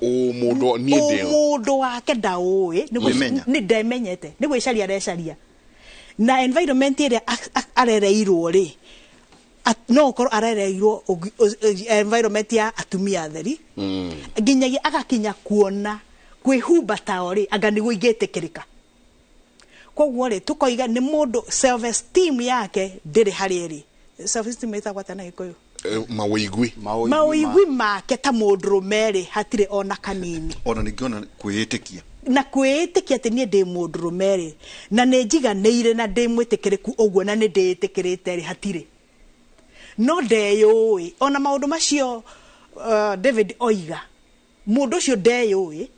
Mũndũ niĩ ndĩũ. Mũndũ wake ndaũĩ, nĩ ndemenyete, nĩ gwĩcaria arecaria. Na environment ĩrĩa arereirwo rĩ, no ũkorwo arereirwo environment ya atumia atheri. Nginyagia agakinya kuona kwĩhumba tao rĩ, anga nĩguo ingĩtĩkĩrĩka. Koguo rĩ, tũkoiga nĩ mũndũ self esteem yake ndĩrĩ harĩa ĩrĩ. Self esteem ĩtagwo atĩa na Gĩkũyũ? Mawĩigwi. Mawĩigwi make ta mũndũrũme rĩ, hatirĩ ona kanini. Ona ningĩ ona kwĩĩtĩkia. Na kwĩĩtĩkia atĩ niĩ ndĩ mũndũrũme rĩ, na nĩ njiganĩire na ndĩ mwĩtĩkĩrĩku ũguo na nĩ ndĩĩtĩkĩrĩte rĩ, hatirĩ. No ndeyũĩ. Ona maũndũ macio David oiga, mũndũ ũcio ndeyũĩ.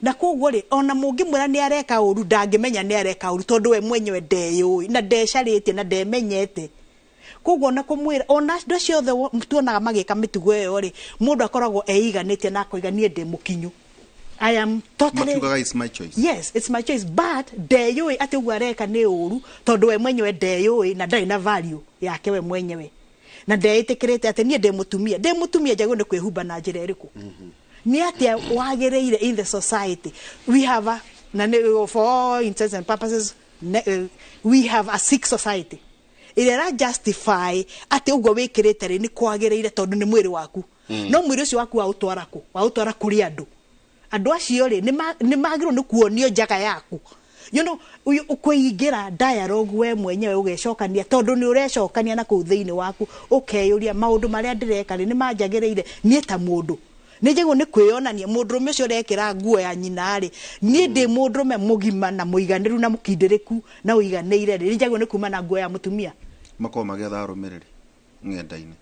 Na koguo rĩ, ona mũngĩmwĩra nĩ areka ũru, ndangĩmenya nĩ areka ũru, tondũ we mwenyewe ndeyũĩ na ndecarĩtie na ndemenyete. Koguo na kũmwĩra ona andũ acio othe tuonaga magĩka mĩtugo ĩyo rĩ, mũndũ akoragwo eiganĩtie na akoiga niĩ ndĩ mũkinyu. I am totally. Matiugaga it's my choice. Yes, it's my choice, but ndeyũĩ atĩ ũguo areka nĩ ũru, tondũ we mwenyewe ndeyũĩ na ndarĩ na value yake we mwenyewe. Na ndeĩtĩkĩrĩte atĩ niĩ ndĩ mũtumia, ndĩ mũtumia njagĩrĩirwo nĩ kwĩhumba na njĩra ĩrĩkũ. Nĩ atĩa wagĩrĩire in the society. We have a, na for all intents and purposes, we have a sick society. Ĩrĩa ĩra justify atĩ ũguo wĩkĩrĩte rĩ nĩ kwagĩrĩire tondũ nĩ mwĩrĩ waku. No mwĩrĩ ũcio waku waũtwara kũ? Waũtwara kũrĩ andũ. Andũ acio rĩ nĩ magĩrĩirwo nĩ kuonio njaga yaku. You know, ũkũingĩra dialogue we mwenyewe ũgecokania, tondũ nĩ ũrecokania na kũu thĩinĩ waku, ũkeyũria maũndũ marĩa ndĩreka rĩ nĩ manjagĩrĩire niĩ ta mũndũ. Nĩ njagĩrĩirwo nĩ kwĩyonania mũndũrũme ũcio ũrekĩra nguo ya nyina rĩ, niĩ ndĩ mũndũrũme mũgima na mũiganĩru na mũkindĩrĩku na ũiganĩire rĩ, nĩ njagĩrĩirwo nĩ kuma na nguo ya mũtumia. Makoragwo magĩetha arũmĩrĩri ng'enda-inĩ.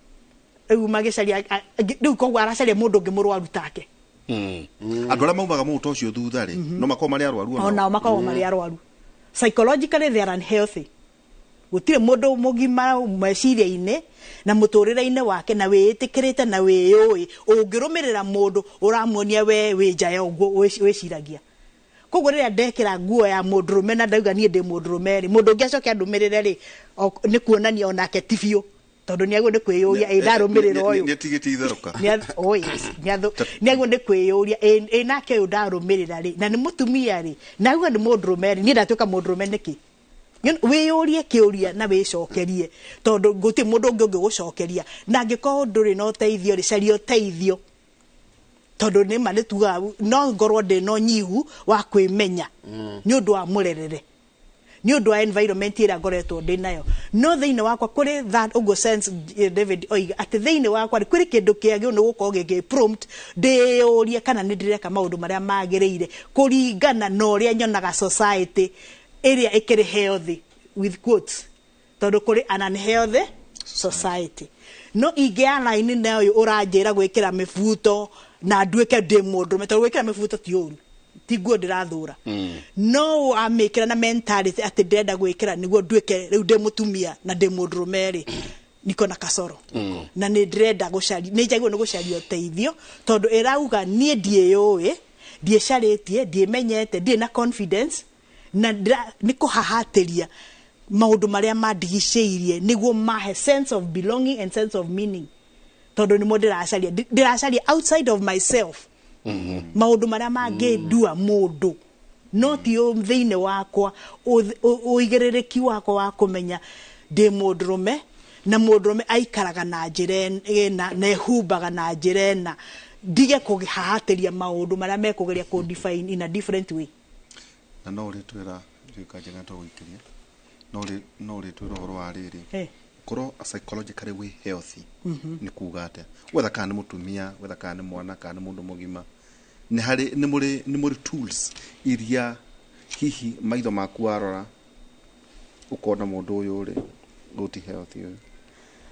Rĩu magĩcaria, rĩu koguo aracaria mũndũ ũngĩ mũrwaru take. Andũ arĩa maumaga mũto ũcio thutha rĩ, no makorwo marĩ arwaru onao. Onao makoragwo marĩ arwaru. Psychologically they are unhealthy. Gũtirĩ mũndũ mũgima meciria-inĩ na mũtũrĩre-inĩ wake na wĩĩtĩkĩrĩte na wĩyũĩ ũngĩrũmĩrĩra mũndũ ũramuonia we wĩ nja ya ũguo wĩciragia. Koguo rĩrĩa ndekĩra nguo ya mũndũrũme na ndauga niĩ ndĩ mũndũrũme rĩ, mũndũ ũngĩ acoke andũmĩrĩre rĩ, nĩ kuonania onake ti biũ, tondũ nĩ agĩrĩirwo nĩ kwĩyũria ĩ ndarũmĩrĩra ũyũ. Nĩ atigĩte itherũka. Oh yes, nĩ agĩrĩirwo nĩ kwĩyũria ĩ nake ũyũ ndarũmĩrĩra rĩ, na nĩ mũtumia rĩ, na auga nĩ mũndũrũme rĩ, niĩ ndatuĩka mũndũrũme nĩkĩ? Wĩyũrie kĩũria na wĩcokerie, tondũ gũtirĩ mũndũ ũngĩ ũngĩgũcokeria. Na angĩkorwo ndũrĩ na ũteithio rĩ, caria ũteithio, tondũ nĩ ma nĩ tugaga no ngorwo ndĩ na ũnyihu wa kwĩmenya nĩ ũndũ wa mũrerere, nĩ ũndũ wa environment ĩrĩa ngoretwo ndĩ nayo, no thĩinĩ wakwa kũrĩ that ũguo sense. David oiga atĩ thĩinĩ wakwa rĩ, kũrĩ kĩndũ kĩagĩrĩirwo nĩ gũkorwo gĩkĩ prompt ndĩyũrie kana nĩ ndĩreka maũndũ marĩa magĩrĩire kũringana na ũrĩa nyonaga society ĩrĩa ĩkĩrĩ healthy, with quotes, tondũ kũrĩ unhealthy society. No ingĩ align na ũyũ ũranjĩra gwĩkĩra mĩbuto na nduĩke ndĩ mũndũrũme, tondũ gwĩkĩra mĩbuto ti ũru, ti nguo ndĩrathũra, no wamĩkĩra na mentality atĩ ndĩrenda gwĩkĩra nĩguo nduĩke rĩu ndĩ mũtumia na ndĩ mũndũrũme rĩ, niko na kasoro. Na nĩ ndĩrenda gũcaria, nĩ njagĩrĩirwo nĩ gũcaria ũteithio, tondũ ĩrauga niĩ ndiĩyũĩ, ndiĩcarĩtie, ndiĩmenyete, ndirĩ na confidence, na nĩ kũhahatĩria maũndũ marĩa mandigicĩirie nĩguo mahe sense of belonging and sense of meaning, tondũ nĩmo ndĩracaria. Ndĩracaria outside of myself maũndũ marĩa mangĩndua mũndũ, no ti thĩinĩ wakwa, ũigĩrĩrĩki wakwa wa kũmenya ndĩ mũndũrũme, na mũndũrũme aikaraga na njĩra ĩna na ehumbaga na njĩra ĩna, ndige kũhahatĩria maũndũ marĩa mekũgeria kũ define in a different way. Na no ũrĩtwĩra njuĩka njega tũgũikĩria, no ũrĩtwĩra ũhoro wa rĩrĩ, korwo psychologically wĩ healthy nĩ kuga atĩa, wetha kana nĩ mũtumia, wetha kana nĩ mwana, kana nĩ mũndũ mũgima, nĩ harĩ nĩ mũrĩ tools iria hihi maitho maku warora ũkona mũndũ ũyũ rĩ, ũyũ ti healthy ũyũ,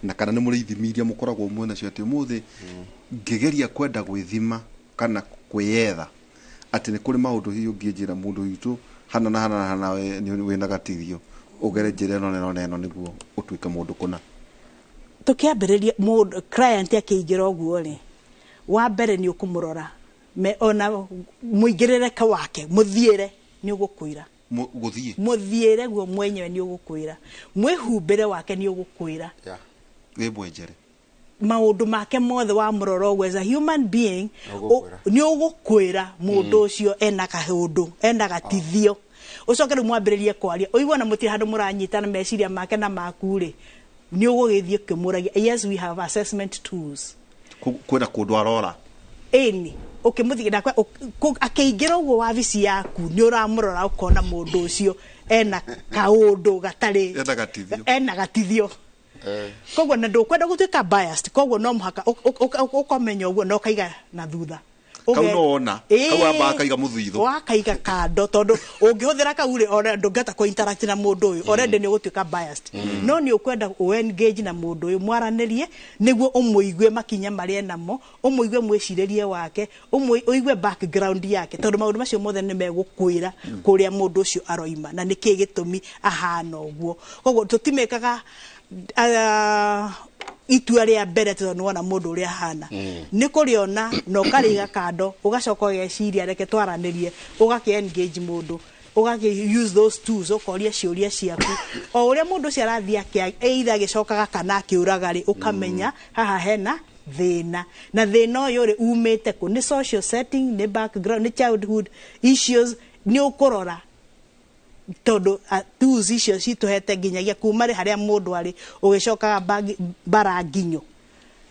na kana nĩ mũrĩ ithimi iria mũkoragwo mwĩna cio atĩ ũmũthĩ ngĩgeria kwenda gwĩthima kana kwĩyetha atĩ nĩ kũrĩ maũndũ hihi ũngĩnjĩra mũndũ witũ hana na hana na hana nĩ wĩna gatithio, ũgere njĩra ĩno na ĩno na ĩno nĩguo ũtuĩke mũndũ kũna? Tũkĩambĩrĩria, mũndũ client akĩingĩra ũguo rĩ, wa mbere nĩ ũkũmũrora me ona mũingĩrĩreke wake, mũthiĩre nĩ ũgũkwĩra. Gũthiĩ. Mũthiĩre guo mwenyewe nĩ ũgũkwĩra, mwĩhumbĩre wake nĩ ũgũkwĩra. Wĩ mwenjere. Maũndũ make mothe wamũrora ũguo as a human being, Nĩũgũkwĩra. Nĩ ũgũkwĩra mũndũ ũcio ena kaũndũ, ena gatithio. Ũcoke rĩu mwambĩrĩrie kwaria, ũigue na mũtirĩ handũ mũranyitana meciria make na maku rĩ, nĩ ũgũgĩthiĩ ũkĩmũragia. Yes, we have assessment tools. Kwĩna kũndũ arora. Ĩni ũkĩmũthiĩ akĩingĩra ũguo wabici yaku, nĩ ũramũrora ũkona mũndũ ũcio ena kaũndũ gatarĩ. Ena gatithio. Ena gatithio. Koguo na ndũkwenda gũtuĩka biased, koguo no mũhaka ũkamenya ũguo na ũkaiga na thutha. Kau no wona. Kau wambaga kaiga mũthithũ. Wakaiga kando, tondũ ũngĩhũthĩra kau rĩ, ona ndũngĩhota kũ interact na mũndũ ũyũ, already nĩ ũgũtuĩka biased. No nĩ ũkwenda ũ engage na mũndũ ũyũ, mwaranĩrie nĩguo ũmũigue makinya marĩa enamo, ũmũigue mwĩcirĩrie wake, ũigue background yake, tondũ maũndũ macio mothe nĩ megũkwĩra kũrĩa mũndũ ũcio aroima na nĩkĩĩ gĩtũmi ahana ũguo. Koguo tũtimĩkaga itua rĩa mbere tondũ nĩwona mũndũ ũrĩa ahana, nĩ kũrĩona na ũkarĩiga kando, ũgacoka ũgeciria, reke twaranĩrie, ũgakĩ engage mũndũ, ũgakĩ use those tools, ũkoria ciũria ciaku o ũrĩa mũndũ ũcio arathiĩ either agĩcokaga kana akĩũraga rĩ, ũkamenya haha hena thĩna, na thĩna ũyũ rĩ, umĩte kũ? Nĩ social setting, nĩ background, nĩ childhood issues? Nĩ ũkũrora, tondũ tools icio citũhete nginyagia kuma rĩ harĩa mũndũ arĩ ũgĩcokaga bara nginyo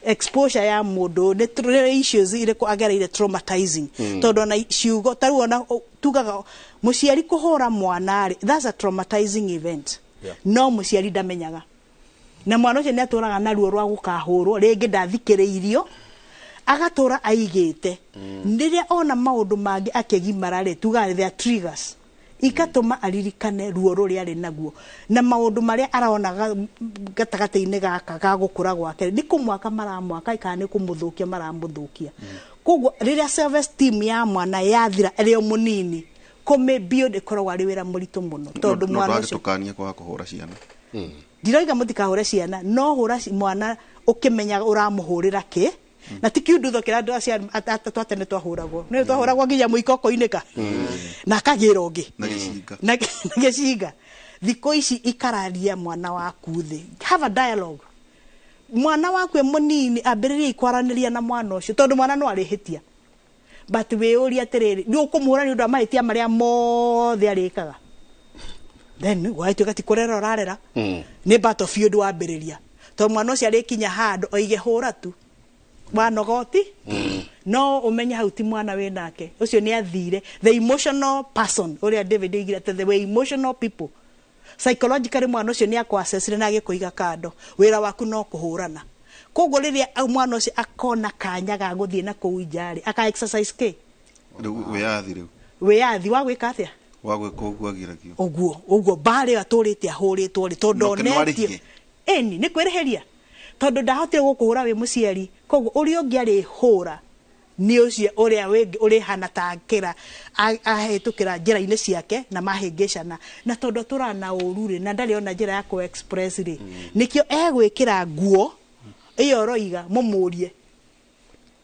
exposure ya mũndũ, nĩ issues irĩkũ agereire traumatizing, tondũ ona ciugo ta rĩu ona tugaga mũciari kũhũra mwana rĩ, that's a traumatizing event. No mũciari ndamenyaga, na mwana ũcio nĩ atũraga na ruo rwa gũkahũrwo rĩngĩ, ndathikĩrĩirio, agatũra aigĩte. Rĩrĩa ona maũndũ mangĩ akĩgimara rĩ, tugaga there are triggers ikatũma aririkane ruo rũrĩa arĩ naguo, na maũndũ marĩa arona gatagatĩ-inĩ gaka ga gũkũra gwake nĩ kũmwaka maramwaka kana nĩ kũmũthũkia maramũthũkia. Koguo rĩrĩa self esteem ya mwana yathira arĩ o mũnini, kũmĩ build ĩkoragwo arĩ wĩra mũritũ mũno, tondũ mwana ũcio Tũkanie kwaga kũhũra ciana. Ndiroiga mũtikahũre ciana, no hũra mwana ũkĩmenyaga ũramũhũrĩra kĩ, na ti kiundutho kĩrĩa andũ acio atatũ a tene twahũragwo, nĩ twahũragwo nginya mũiko ũkoinĩka na akagĩra ũngĩ. Na gĩcinga. Na gĩcinga. Thikũ ici ikararia mwana waku thĩ, have a dialogue. Mwana waku e mũnini, ambĩrĩria kwaranĩria na mwana ũcio, tondũ mwana no arĩhĩtia, but wĩyũrie atĩrĩrĩ, nĩ ũkũmũhũra nĩ ũndũ wa mahĩtia marĩa mothe arĩkaga? Then gwagĩtuĩka ti kũrera ũrarera, nĩ battlefield wambĩrĩria, tondũ mwana ũcio arĩkinya handũ oige hũra tu wanogoti. No ũmenye hau ti mwana wĩ nake ũcio, nĩ athire the emotional person ũrĩa David oigire atĩ they were emotional people. Psychologically mwana ũcio nĩ akwassessire na agĩkũiga kando, wĩra waku no kũhũrana. Koguo rĩrĩa mwana ũcio akona kanya ga gũthiĩ na kũu nja rĩ, aka exercise kĩ? Rĩu wĩyathi rĩu. Wĩyathi wa gwĩka atĩa? Wa gwĩka ũguo agiragio. Ũguo ũguo mbara ĩyo atũrĩte ahũrĩtwo rĩ, tondũ No, onetie nĩwarĩhie. Ĩni nĩ kwĩrĩhĩria, tondũ ndahotire gũkũhũra wĩ mũciari. Koguo ũrĩa ũngĩ arĩhũra nĩ ũcio ũrĩa ũrĩhana ta akĩra ahĩtũkĩra njĩra-inĩ ciake na mahĩngĩcana, na tondũ atũraga na ũru rĩ, na ndarĩ ona njĩra ya kũ express rĩ, nĩkĩo egwĩkĩra nguo ĩyo ũroiga mũmũrie.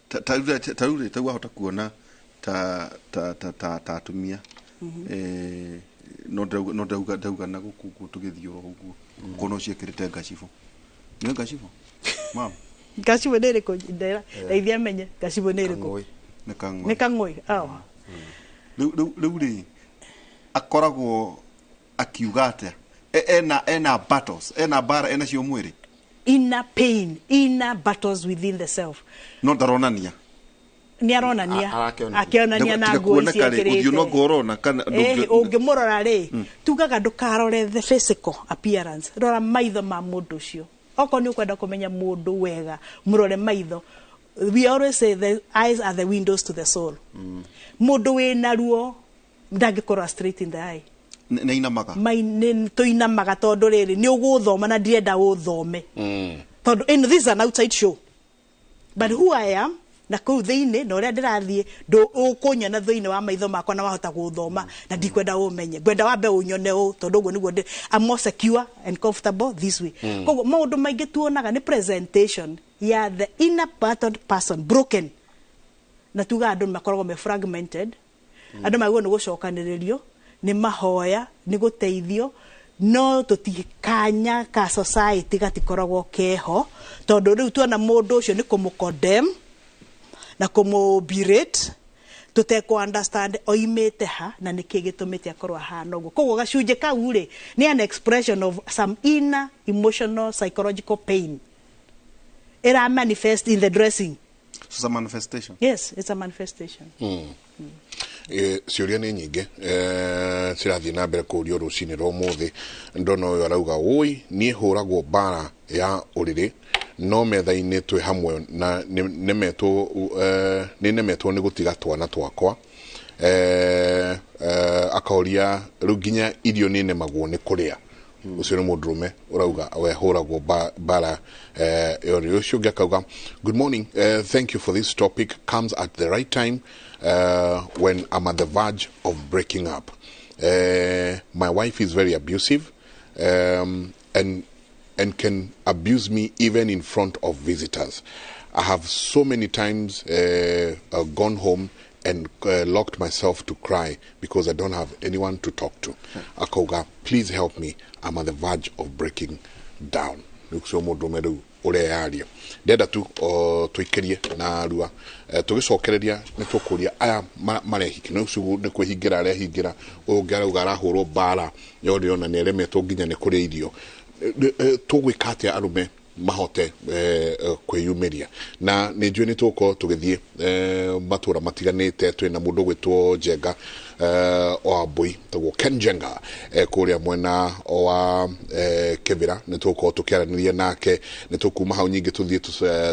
Ta rĩu rĩ, ta rĩu wahota kuona ta atumia, no ndauga no ndauga ndauga na gũkũ ũguo tũgĩthiĩ oro ũguo ũkona ũcio ekĩrĩte ngacibũ, nĩ ngacibũ mam. Ngacibũ nĩ ĩrĩkũ? Ndera ndeithia menye ngacibũ nĩ ĩrĩkũ. Kang'ũi. Nĩ kang'ũi. Nĩ kang'ũi, oh. Rĩu rĩ, akoragwo akiuga atĩa? Ena battles, ena mbara, ena cio mwĩrĩ. Inner pain, inner battles within the self. No ndaronania. Nĩ aronania. Arakĩonania. Akĩonania na Tiga nguo ici kuoneka rĩ, ũthiũ no ekĩrĩte. ngorona kana Ũngĩmũrora rĩ, tugaga ndũkarore the physical appearance, rora maitho ma mũndũ ũcio. Okorwo nĩ ũkwenda kũmenya mũndũ wega, mũrore maitho. We always say the eyes are the windows to the soul. Mũndũ wĩna ruo ndangĩkorwo straight in the eye. Nĩ inamaga. Nĩ tũinamaga, tondũ rĩrĩ nĩ ũgũthoma na ndirenda ũthome, tondũ ĩno this is an outside show, but who I am na kũu thĩinĩ na ũrĩa ndĩrathiĩ ũkũnyona thĩinĩ wa maitho makwa na wahota gũthoma, na ndikwenda ũmenye, ngwenda wambe ũnyone ũ, tondũ ũguo nĩguo I'm more secure and comfortable this way. Koguo maũndũ maingĩ tuonaga nĩ presentation ya the inner battled person, broken, na tuga andũ makoragwo me fragmented. Andũ magĩrĩirwo nĩ gũcokanĩrĩrio, nĩ mahoya, nĩ gũteithio, no tũtikanya ka society gatikoragwo keho, tondũ rĩu tuona mũndũ ũcio nĩ kũmũ-condemn na kũmũ-berate, tũtekũ understand oimĩte ha na nĩkĩ gĩtũmĩte akorwo ahana ũguo. Koguo gacunjĩ kau rĩ, nĩ an expression of some inner emotional psychological pain ĩra manifest in the dressing. So it's a manifestation. Yes, it's a manifestation. Ciũria nĩ nyingĩ, cirathiĩ na mbere kũũrio rũcinĩ rwa ũmũthĩ. Ndona ũyũ arauga, "Wũi, niĩ hũragwo mbara ya ũrĩrĩ, no metha-inĩ twĩ hamwe na nĩmetwo, nĩ nemetwo nĩ gũtiga twana twakwa." Akoria rĩu nginya irio nĩ nemagwo nĩ kũrĩa. Ũcio nĩ mũndũrũme ũrauga we hũragwo mbara ya ũrĩrĩ. Ũcio ũngĩ akauga, "Good morning, thank you for this topic, comes at the right time when I'm at the verge of breaking up. My wife is very abusive and can abuse me even in front of visitors. I have so many times gone home and locked myself to cry because I don't have anyone to talk to." Akauga, "Please help me. I'm at the verge of breaking down." Nĩ ũcio mũndũrũme rĩu ũreyaria. Ndenda tu o, tũikĩrie na rua, tũgĩcokereria nĩ tũkũria aya marehingĩra, nĩ ũcio nĩ kwĩhingĩra arehingĩra. Ũyũ ũngĩ arauga arahũrwo mbara yothe, ona nĩ aremetwo nginya nĩ kũrĩa irio. Tũgwĩka atĩa arũme mahote kwĩyumĩria? Na nĩ njũĩ nĩ tũgũkorwo tũgĩthiĩ matũra matiganĩte. Twĩna mũndũ ũgwĩtwo Njenga wa Mbui, tagwo Ken Njenga, kũrĩa mwena wa Kĩbĩra. Nĩ tũgũkorwo tũkĩaranĩria nake. Nĩ tũkuma hau nyingĩ tũthiĩ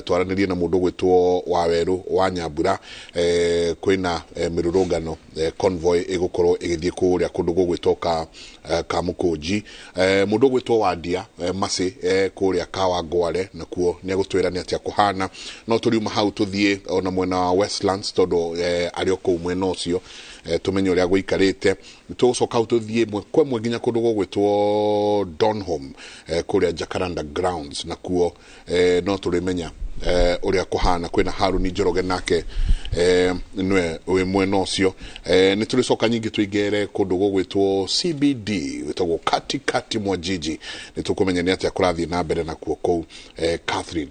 twaranĩrie na mũndũ ũgwĩtwo Wawerũ wa Nyambura. Kwĩna mĩrũrũngano, convoy ĩgũkorwo ĩgĩthiĩ kũrĩa kũndũ gũgwĩtwo ka Mũkũnji. Mũndũ ũgwĩtwo Wandia Macĩ, kũrĩa Kawangware nakuo nĩ egũtwĩra nĩ atĩa kũhana. No tũriuma hau tũthiĩ ona mwena wa Westlands, tondũ arĩ o kũu mwena ũcio, tũmenye ũrĩa gũikarĩte. Tũgũcoka hau tũthiĩ ĩmwe kwa ĩmwe nginya kũndũ gũgwĩtwo Donholm, kũrĩa Jacaranda Grounds nakuo, no tũrĩmenya Ũrĩa kũhana kwĩna Haruni Njoroge nake nĩwe wĩ mwena ũcio. Nĩ tũrĩcoka nyingĩ tũingĩre kũndũ gũgwĩtwo CBD, gwĩtagwo katikati mwa jiji. Nĩ tũkũmenya nĩ atĩa kũrathiĩ na mbere nakuo kũu. Catherine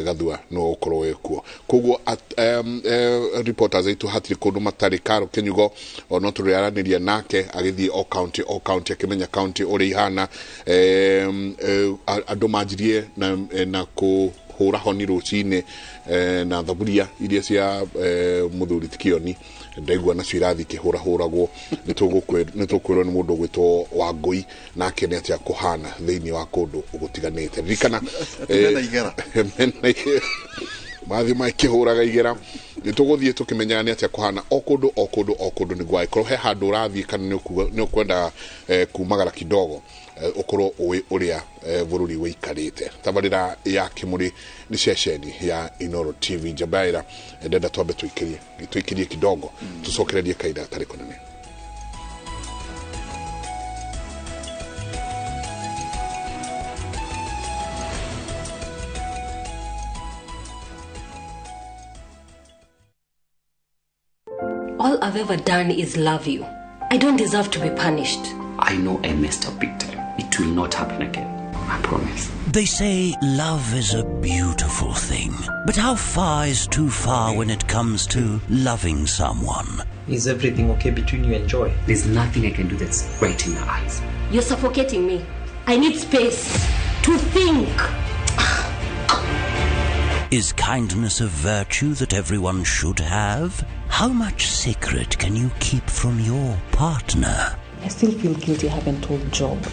Gathua no ũkorwo wĩ kuo. Koguo reporters aitũ hatirĩ kũndũ matarĩ. Karo Kĩnyugo no tũrĩaranĩria nake agĩthiĩ o county o county, akĩmenya county ũrĩa ihana. Andũ manjirie na kũhũra honi rũcinĩ na thaburia iria cia mũthuri ti Kĩoni, ndaigua nacio irathiĩ ikĩhũrahũragwo. Nĩ tũkwĩrwo nĩ mũndũ ũgwĩtwo Wangũi nake nĩ atĩa kũhana thĩinĩ wa kũndũ gũtiganĩte. Ririkana mena igera. Mathiĩ makĩhũraga igera. Nĩ tũgũthiĩ tũkĩmenyaga nĩ atĩa kũhana o kũndũ o kũndũ o kũndũ, nĩguo angĩkorwo he handũ ũrathiĩ kana nĩ ũkwenda kumagara kidogo, ũkorwo ũĩ ũrĩa bũrũri ũikarĩte. Tabarĩra ya Kĩmũrĩ nĩ ceceni ya Inoro TV. Njabaira, ndenda twambe tũikirie kidogo, tũcokererie kahinda gatarĩ kũnene. All I've ever done is love you. I don't deserve to be punished. I know I messed up big time. It will not happen again. I promise. They say love is a beautiful thing. But how far is too far when it comes to loving someone? Is everything okay between you and Joy? There's nothing I can do that's right in her eyes. You're suffocating me. I need space to think. Is kindness a virtue that everyone should have? How much secret can you keep from your partner? I still feel guilty I haven't told Job.